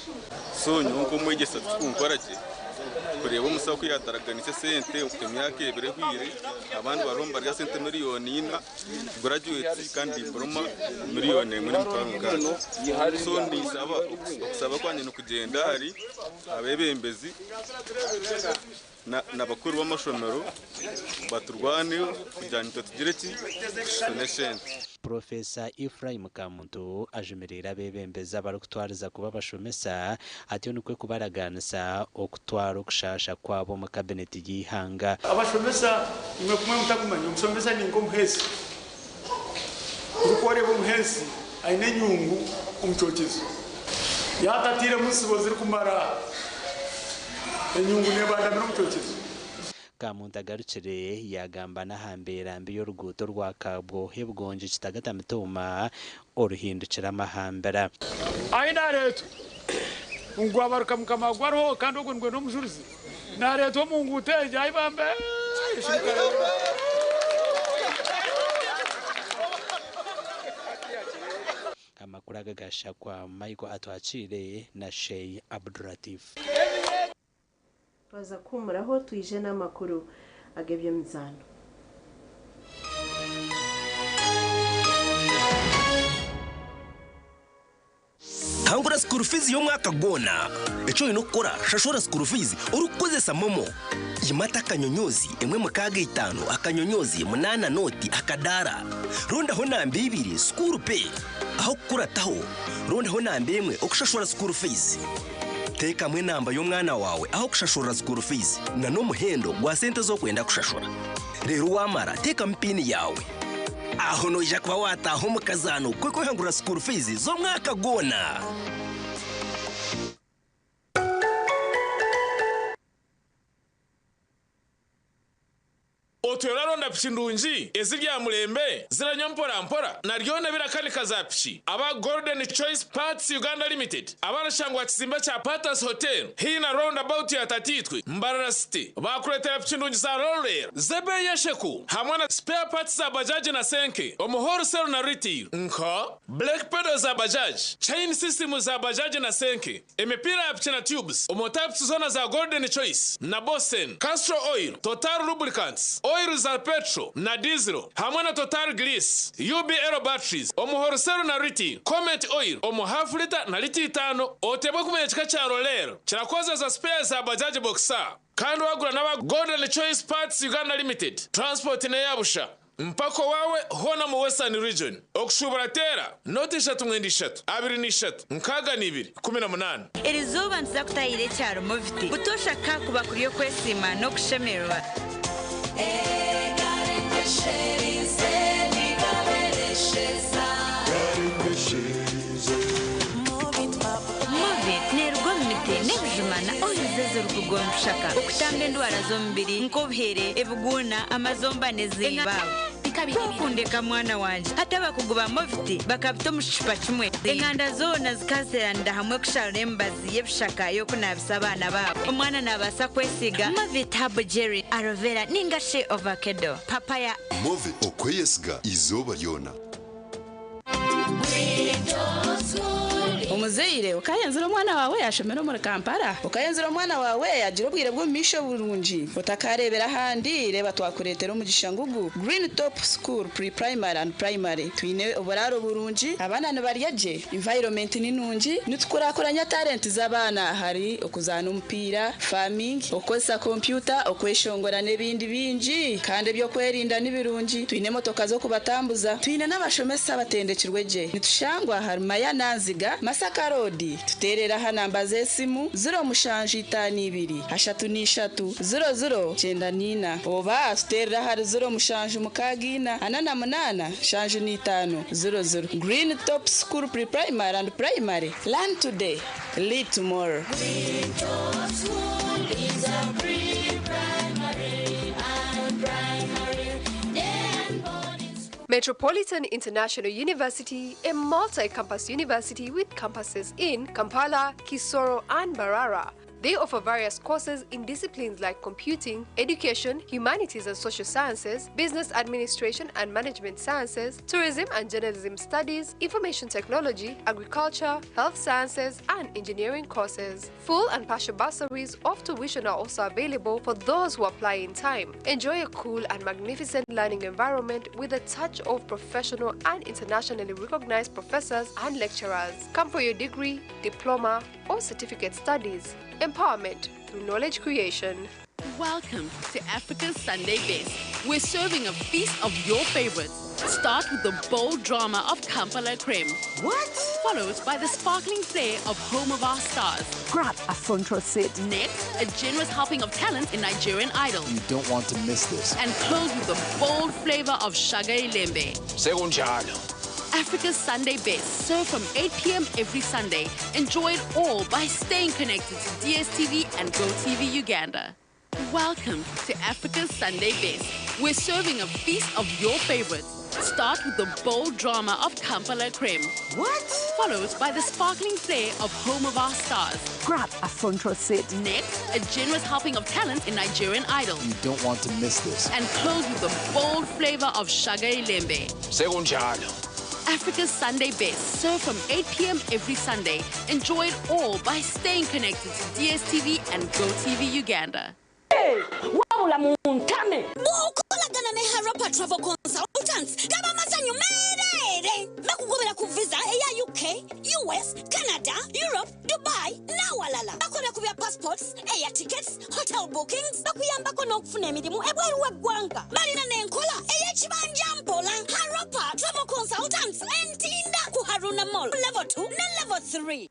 So nyowe nk'omwegyesa tikikunkora gye kureeba omusaho ku yaataraganisa esente emyaka ebiri ehweire abandi bariho nibarya sente miriyoni ina graduates kandi diploma miriyoni emwe n'emitwaro mukaaga. So ninshaba okusaba kwangye nikugyenda ahari abeebembezi na bakuru b'amashomero baturwaneho kugira ngu itwe tugire ki? Tufune esente. Purofesa Ephraim Kamuntu ajumiriire abeebembezi abarikutwariza kuba abashomesa atyo nikwo kubaragaanisa okutwara okushaasha kwabo omu kabineti y'eihanga. Abashomesa imwe kumwe mutakumanya, omushomesa ni nk'omuheesi. Nk'oku oreeba omuheesi aine enyungu omu kyokyezo, yaaba atatairemu nsibo zirikumara, enyungu neebandamira omu kyokyezo. Kamuntu agarukire yaagamba n'aha mbeera mbi y'oruguuto orwa Kabwohe Bugongi Kitagata Mitooma oruhindukire amahambira. Ahi naareetwa ngu gwabaruka mukama gwariho kandi ogwo nigwe n'omujurizi, naareetwa omu nguuto egi ahi bambe Amakuru aga gashakwa Michael Atwakiire na Sheikh Abduratif. Twaza kuhuumuraho twije n'amakuru ag'eby'emizaano. Hangura school fees y'omwaka gwona. Eki oine kukora, shashura school fees orikukozesa MoMo. Yimata akanyonyoozi emwe mukaaga itaano akanyonyoozi munaana nooti akadaara. Rondaho namba ibiri school pay. Aho kukurataho, rondaho namba emwe okushashura school fees. Teekamu enamba y'omwana waawe ah'okushashurira school fees na n'omuhendo gwa sente ezi orikwenda kushashura. Reero waamara teekamu piini yaawe. Aho noija kuba waataaha omu kazaano k'okwehangurira school fees z'omwaka gwona. Otwire oraronda piki ndungi eziri aha murembe, ziranywa mpora mpora na ryona ebirakanika za piki? Aba Golden Choice Parts Uganda Limited abarashangwa aha kizimbe kya Patas Hotel haihi na Round About ya Tatiitwe, Mbarara City baakureetera piki ndungi za Roller z'ebeeyi esheku hamwe na spare parts za bajaji na senke omu wholesale na retail nka brake pedal za bajaji, chain system za bajaji na senke. Emipiira ya piki na tubes omu types zoona za Golden Choice na Bosen, Castrol Oil, Total Lubricants, Oil za petrol na diesel hamwe na Total Grease, UBL Batteries omu wholesale na retail, Comet Oil omu half litre na lita itaano. Oteebwe kumanya ekika kya Roller kirakozesa spares za Bajaj Boxer kandi wagura n'aba Golden Choice Parts Uganda Limited, transport n'eya busha. Mpaka owaawe hoona omu Western Region. Okushuubura teera nooti ishatu mwenda ishatu 23 62 18. Erizooba nituza kutahirira ekyaro Moviti. Butoosha ka kuba kuri okwesiima n'okushemererwa. Movit neeruga omu miti n'ebijuma na oils ezirikugonza obushaka, okutamba endwara z'omubiri nk'obuhere, ebiguuna, amazomba n'ezindi. Kundeka mwana wanje hati abakugu ba Moviti bakabita omu kicupa kimwe. Enganda zoona zikazeranira hamwe kusharura emibazi y'ebishaka y'okunabisa abaana baabo. Omwana nabaasa kwesiga Movit Herbal Jelly, Aloe Vera ninga shi Avocado, Papaya. Move okweyesiga izooba ryona. Omuzaire okayenzire omwana wawe yashomera omuri Kampala, okayenzire omwana wawe yagira obwire bw'omumaisho burungi, otakarebera ahandi, reeba twakureetera omugisha ngugu Green Top School Pre-Primary and Primary. Twine oburaaro burungi, abaana nibarya gye, environment ni nungi, nitukurakuranya talenti z'abaana ahari okuzaana omupiira, farming, okukozesa kompyuta, okweshongora n'ebindi bingi, kandi ebyokwerinda ni birungi, twine emotoka z'okubatambuza, twine n'abashomesa abatendekirwe gye. Nitushangwa ahari Mayana Nziga, Masaka Road, tuteerera aha namba z'esimu 0752 33 00 94 oba tuteerera ahari 0764 48 75 00. Green Top School Pre-Primary and Primary. Learn today, lead tomorrow. Green Top School is a pre-primary and primary day and boarding school. Metropolitan International University, a multi-campus university with campuses in Kampala, Kisoro, and Mbarara. They offer various courses in disciplines like computing, education, humanities and social sciences, business administration and management sciences, tourism and journalism studies, information technology, agriculture, health sciences, and engineering courses. Full and partial bursaries of tuition are also available for those who apply in time. Enjoy a cool and magnificent learning environment with a touch of professional and internationally recognized professors and lecturers. Come for your degree, diploma, or certificate studies. Empowerment through knowledge creation. Welcome to Africa's Sunday Best. We're serving a feast of your favorites. Start with the bold drama of Kampala Creme. What? Followed by the sparkling flair of Home of Our Stars. Grab a front row seat. Next, a generous helping of talent in Nigerian Idol. You don't want to miss this. And close with the bold flavor of Shaga Ilembe. Sekunjalo. Africa's Sunday Best, served from 8 p.m. every Sunday. Enjoy it all by staying connected to DSTV and GoTV Uganda. Welcome to Africa's Sunday Best. We're serving a feast of your favorites. Start with the bold drama of Kampala Creme. What? Followed by the sparkling flair of Home of Our Stars. Grab a front row seat. Next, a generous helping of talent in Nigerian Idol. You don't want to miss this. And close with the bold flavor of Shaga Ilembe. Sekunjalo. Africa's Sunday Best, served from 8 p.m. every Sunday. Enjoy it all by staying connected to DSTV and GoTV Uganda. Wabula muntame. Bw'okolagana ne Harapa Travel Consultants gaba masanyu meereere. Bakugobera ku visa eya UK, US, Canada, Europe, Dubai n'awalala. Bakola ku bya passports, air tickets, hotel bookings, bakuyambako n'okufuna emirimu ebweru w'eggwanga. Balina n'enkola ey'ekibanja mpola. Harapa Travel Consultants entinda ku Haruna Mall level 2 ne level 3.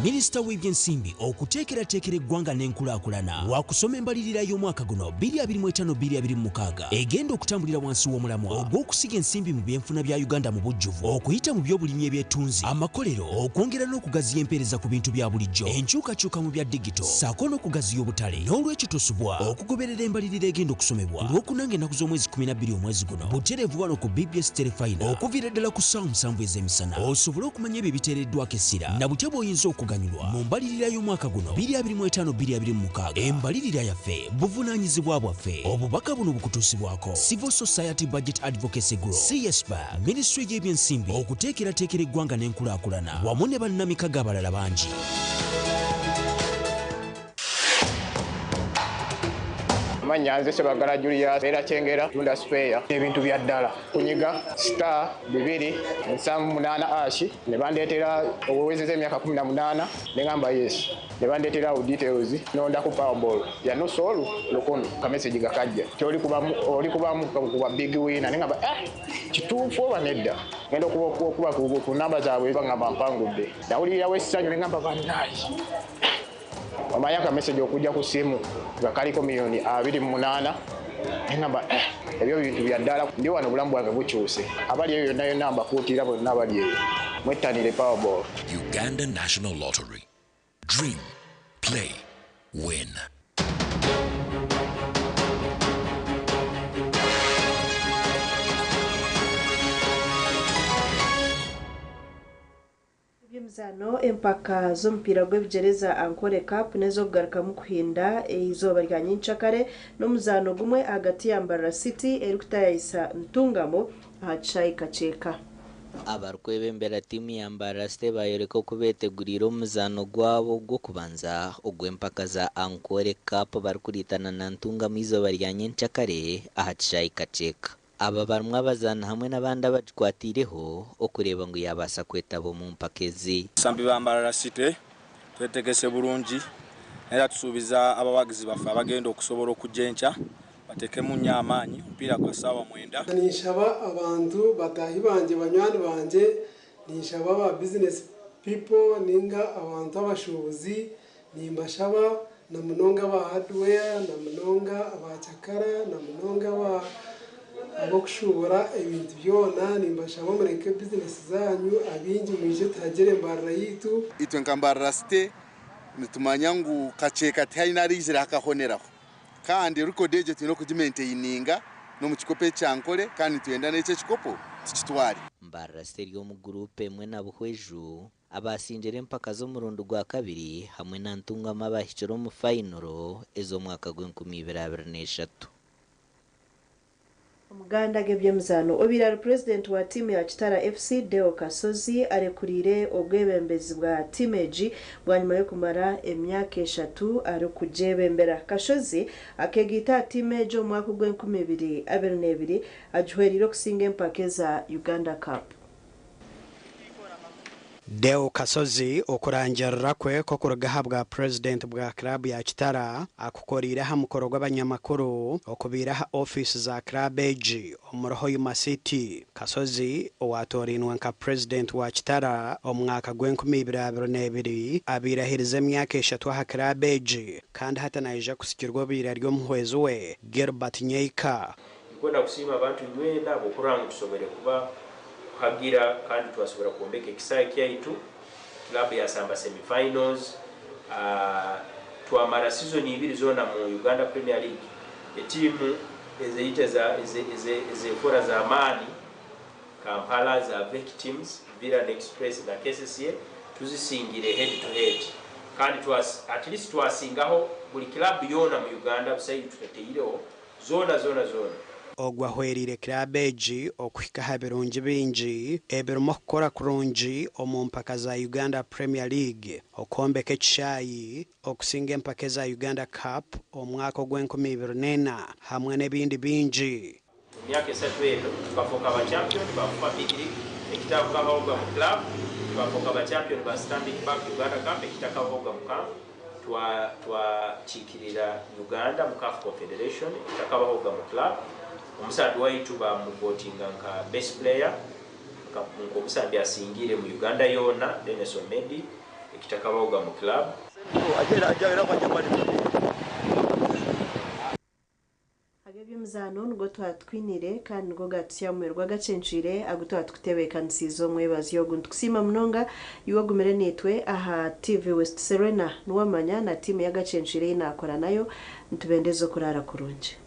Minisita w'ebyensimbi okuteekerateekera eggwanga n'enkulaakulana wakusoma embalirira y'omwaka guno 2025-2026 egenda okutambulira wansi w'omulamwa ogw'okusiga ensimbi mu byenfuna bya Uganda mu bujjuvu okuyita mu by'obulimi ebyetunzi, amakolero, okwongera n'okugaziya empeereza ku bintu bya bulijjo, enkyukakyuka mu bya digito ssaako n'okugaziya obutale. N'olwekyo tosubwa okugoberera embalirira egenda okusomebwa ku Lwokuna ng'ennaku z'omwezi 12 omwezi guno butereevu wano ku BBS Terefayina okuviira ddala ku ssaawa 7 ez'emisana osobole okumanya ebyo ebiteereddwako essira na butya bw'oyinza okuganyulwa mu mbalirira y'omwaka guno 2025-2026. Embalirira yaffe buvunaanyizibwa bwaffe. Obubaka buno bukutuusibwako Civil Society Budget Advocacy Group, CSBAG, Minisitule y'ebyensimbi okuteekerateekera eggwanga n'enkulaakulana wamu ne bannamikago abalala bangi. Amannya nze Sebagala Julius, era Kyengera, tunda spare ebintu bya ddala. Kunyiga star 278 hash ne bandeetera owezeza emyaka 18 ne ngamba yes. Ne bandeetera awo details nondaku Powerball ya nusu olu 1000 ka message gakajja. Ti oli kubamu oli kubamu kuba big winner ne ngamba kituufu oba nedda. Ngenda okuba ku namba zaabwe bangamba mpangudde. Nawulirirawo essanyu ne ngamba bannaayi. Omanyi aka message okujja ku ssimu nga kaliko miliyoni 28 ne ngamba ebyo bintu bya ddala, ndi wano obulamu bwange bukyuse. Abali eyo yonna yonna mbakuutira bonna abali eyo mwettanire Powerball. Uganda National Lottery. Dream, play, win. Eby'emizaano empaka z'omupiira gw'ebigyere Ankole Cup n'ez'okugarukamu kuhinda eizooba rya nyenkyakare n'omuzaano gumwe ahagati ya Mbarara City erikutayayisa Ntungamo aha kishaayi Kakyeka. Abarikwebembera tiimu ya Mbarara City bayoreka oku beteguriire omuzaano gwabo gw'okubanza ogw'empaka za Ankole Cup barikuritana na Ntungamo izooba rya nyenkyakare aha kishaayi Kakyeka. Aba barimu abazaani hamwe n'abandi abagikwatiireho okureeba ngu yabaasa kwetaba omu mpaka ezi. Abasambi ba Mbarara City twetegese burungi era tusuubiza abawagizi baffe abagenda okusobola okujja enkya bateekemu nnyo amaanyi omupiira gwa ssaawa 9. Ninshaba abantu bataahi bangye, banywani bangye, ninshaba aba business people ninga abantu abashuubuzi, nimbashaba na munonga aba hardware, na munonga abachakara, na munonga aba ab'okushuubura ebintu byona, nimbashaba mureke bizinesi zanyu, abingi mwije tuhagire Mbarara yitu. Itwe nka Mbarara City nitumanya ngu Kakyeka tihaine araizire akahoneraho, kandi record egyo twine okugimaintaininga n'omu kikopo ekyankole, kandi nitwenda n'ekyo ekikopo tukitware. Mbarara City eri omu guruupu emwe na Buhweju abasingire empaka z'omurundi gwa kabiri hamwe na Ntungamo abahikire omu fayinoro ez'omwaka gw'enkumibiri abiri n'eshatu. Omuganda g'eby'emizaano, obaire ari purezidenti wa tiimu ya Kitara FC, Deo Kasozi, arekuriire obwebembezi bwa tiimu egi bwanyuma y'okumara emyaka 3 arikugyebembera. Kashozi akeegaita aha tiimu egi omu mwaka ogw'enkumibiri abiri n'ebiri, agihwereire okusinga empaka eza Uganda Cup. Deo Kasozi okurangirira kwe k'okuruga aha bwa purezidenti bwa club ya Kitara akukoriire aha mukoro gw'abanyamakuru okubiire aha ofiisi za club egi omuri Hoima City. Kasozi owatorainwe nka purezidenti wa Kitara omu mwaka gw'enkumibiri abiri n'ebiri abaire aherize emyaka 3 aha club egi, kandi hati naija kusikirwa obaire ari omuhwezi we, Gilbert Nyeika. Nkwenda kusiima abantu nywena bwokurora ngu tusobole kuba kuhagira kandi twasobora kwombeka ekisaayi kyaitu. Club yasamba semifinals, twamara season ibiri zona mu Uganda Premier League. Etiimu ezeita ezefora z'amaani Kampala za Victims, Viran Express na KCCA tuzisingire head to head, kandi at least twasingaho buli club yona mu Uganda busaidi tutateireho zona zona zona. Ogwo ahwereire club egi okuhika aha birungi bingi ebirimu okukora kurungi omu mpaka za Uganda Premier League, okwombeka ekishaayi, okusinga empaka eza Uganda Cup omu mwaka ogw'enkumibiri n'ena hamwe n'ebindi bingi. Emyaka 3 eno twafuuka ba champion ba FUFA Big League ekitakabahoga mu club, twafuuka ba champion ba Stanbic Bank Uganda Cup ekitakabahoga mu camp, twakiikirira Uganda mu CAF Confederation ekitakabahoga mu club. Omusambi waitu bamuvotinga nka best player, nk'omusambi asingire mu Uganda yoona, Denis Omedi, ekitakabahoga mu club. Ag'eby'emizaano nigwo twatwinire kandi nigwo gatusyamumirwa gacencwire agu twatukutebeekanisiize omwebazi ogu. Nitukusiima munonga iwe ogumire niitwe aha TV West. Serena niwamanya na tiimu y'agacencwire ei naakora nayo, nitubendeza okuraara kurungi.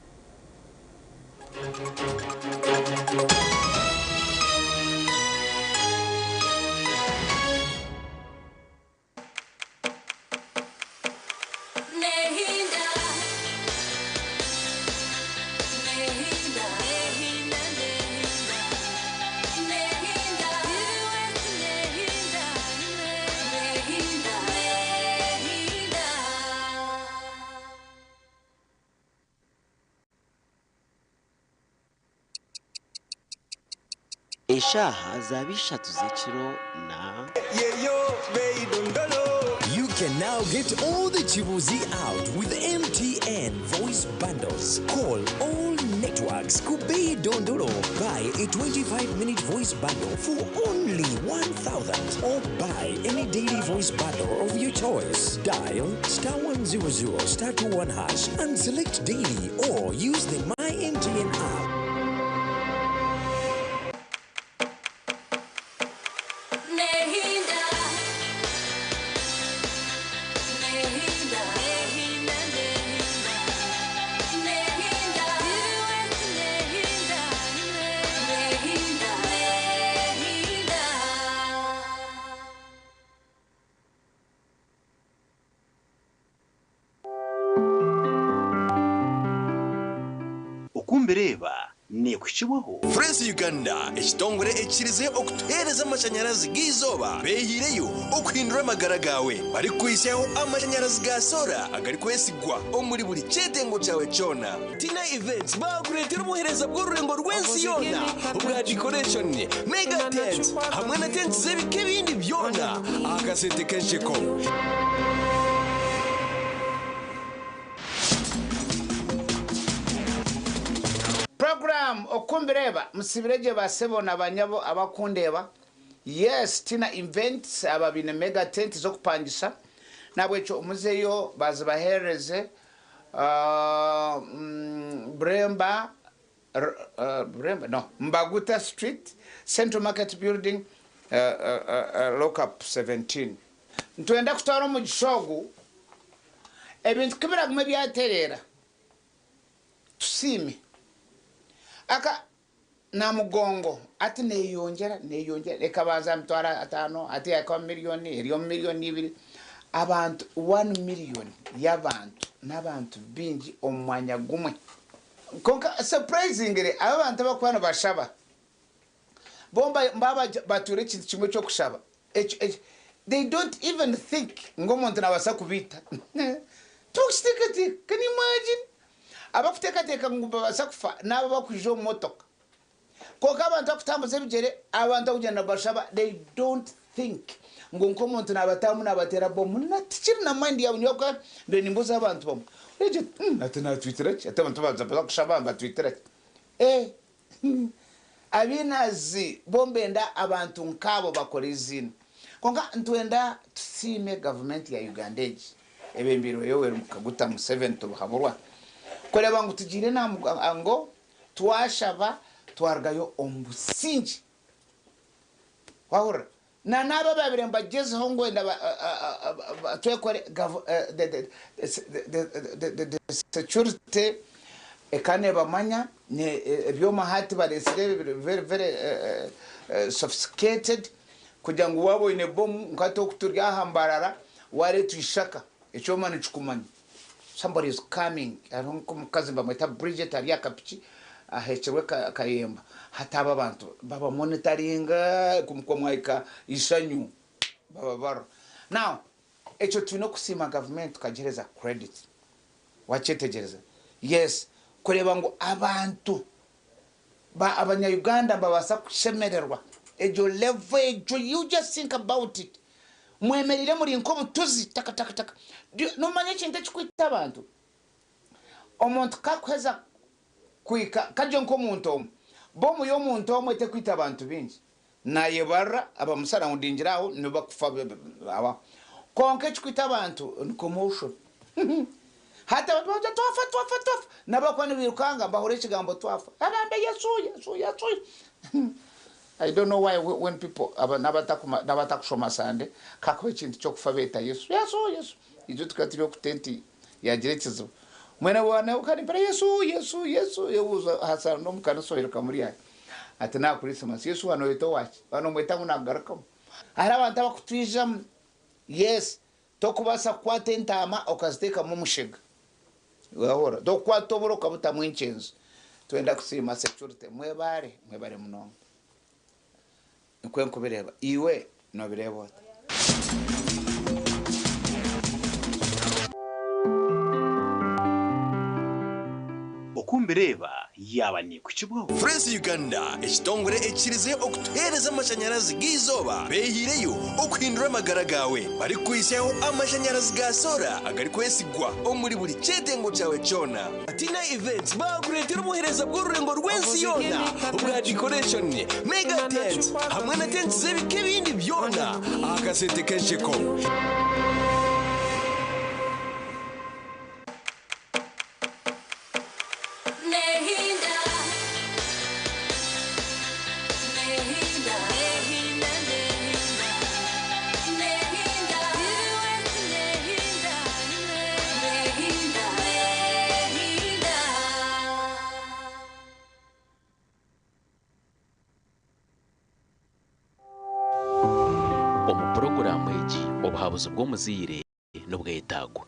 Nehinda, Nehinda, Nehinda, Nehinda, Nehinda, Nehinda, Nehinda. Eshaaha zaba 3 z'ekiro na You can now get all the Chibuzi out with MTN voice bundles. Call all networks. Kubei Dondolo. Buy a 25-minute voice bundle for only 1,000 or buy any daily voice bundle of your choice. Dial *100 *21# and select daily or use the My MTN app. Nehinda, Nehinda, Nehinda, Nehinda, Nehinda, Nehinda, Nehinda. Okumbireeba neekuhikibwaho. Frezi Uganda, ekitongore ekikirize okutuheereza amashanyarazi g'eizooba beehiireyo okuhindura amagara gaawe barikukuhitsyaho amashanyarazi ga soora agarikwesigwa omuri buri kyetengo kyawe kyona. Tina Events baakureetera obuheereza bw'orurengo rw'ensi yoona obwa decoration, mega tent hamwe na tenti z'ebika ebindi byona aha kasente k'ensheko. Program Okumbireeba musibire gye ba sebo na banyabo abakundeeba yes Tina Events aba baine mega tent zokupangisa nahabwekyo muzeyo bazibahereze Buremba Buremba no Mbaguta street Central market building lockup 17 Nitwenda kutwara omugisha ogu ebintu kubiragume byatereera Tusiime. Aka Namugongo ati neyongyera neyongyera ekabanza aha mitwaro atano hati yahika omu miriyoni eri omu miriyoni ibiri. Abantu one million y'abantu n'abantu baingi omu mwanya gumwe. Kwonka surprisingly aba abantu abarikuba nibashaba bo nibaba batwire ekintu kimwe ky'okushaba ekyo they don't even think ngu omuntu nabaasa kubaita. Tokiteekateeka, can you imagine? Abarikuteekateeka ngu nibabaasa kufa n'abo abakwija omu motoka. Kwonka abantu abarikutambuza ebigyere, abantu abarikugyenda nibashaba they don't think ngu nk'omuntu naabatahamu naabateera bomu. Na tikiri na mind yaabo. Nyowe ahabw'okuba mbaire nimbuuza abantu bamwe, oreeba oti hati naatwitira ki? Hati abantu babanza kushaba nibatwitira ki? Eh! Abainazi bo nibenda abantu nk'abo bakore eiziina. Kwonka nitwenda tusiime gavumenti ya Uganda egi ebembeirwe Yoweri Kaguta Museveni Tibuhaburwa kureeba ngu tugiire ngo twashaba twarugayo omu busingye. Wahurira? Na n'abo abaabaire nibagyezaho ngu wenda twekore the security ekaba neebamanya, ebyoma hati bareetsire biri very very sophisticated kugira ngu waaba oine bomu nka hati oku turi aha Mbarara waareetwa ishaka ekyoma nikikumanya somebody is coming hariho nk'omukazi nibamweta Bridget ari aha kapiki aheekirwe kayemba hati abo abantu baba monitoringa kumukwa mwahika ishanyu baba barora now ekyo twine kusiima gavumenti tukagihereza credit wakyetegyereza yes kureeba ngu abantu ba abanya Uganda nibabaasa kushemererwa egyo level egyo you just think about it mwemereire muri nk'obutuzi takatakataka nomanya ekintu ekikwita abantu omuntu kakuheza kuhika kagye nk'omuntu omwe bomu y'omuntu omwe tekwita abantu baingi nayebarira abamusaraundingire aho nibo bakufa aho kwonka ekikwita abantu ni commotion hati abantu bagira twafa twafa twafa nabakuba nibirukanga bahurira ekigambo twafa abambe yesu yesu yesu I don't know why when people nabatakushoma sande kakuba ekintu kyokufa beta yesu yesu yesu itwe tukaba turi oku tenti yagira ekizibu mwene wana ukanimpera yesu yesu yesu yebuuza hasana n'omukanisa oiruka muri ahi ati na Christmas yesu wanu oyeta owaki wanu omweta ngu nakugarukamu hariho abantu abakutwijamu yes tokubaasa kukwata entaama okaziteekamu omushega wahurira tokukwata oburo okabutamu enkyenzi twenda kusiima security mwebare mwebare munonga Nikwo nkubireeba. Iwe nobireeba ota? Oku mbireeba yaaba neekuhikibwaho. Frezi Uganda, ekitongore ekikirize okutuheereza amashanyarazi g'eizooba beehiireyo okuhindura amagara gaawe barikukuhitsyaho amashanyarazi ga soora agarikwesigwa omuri buri kyetengo kyawe kyona. Tina Events baakureetera obuheereza bw'orurengo rw'ensi yoona obwa decoration, mega tents hamwe na tents z'ebika ebindi byona aha kasente k'ensheko. Omu puroguraamu egi, obuhabuzi bw'omuzaire nibwetaagwa.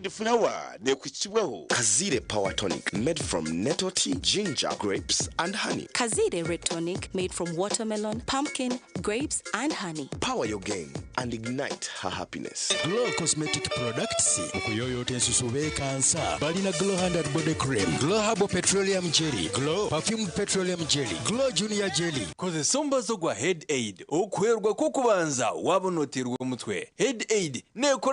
Red Flower neekuhikibwaho. Kaziire Power Tonic made from nettle tea, ginger, grapes and honey. Kaziire Red Tonic made from watermelon, pumpkin, grapes and honey. Power your game and ignite her happiness. Glow Cosmetic Products okuyoyoota ensusu beekansa balina Glow Hand and Body Cream, Glow Herbal Petroleum Jelly, Glow Perfumed Petroleum Jelly, Glow Junior Jelly. Kozesa omubazi gwa Head Aid okuhwerwa kw'okubanza waaba nooteerwa omutwe. Head Aid neekora.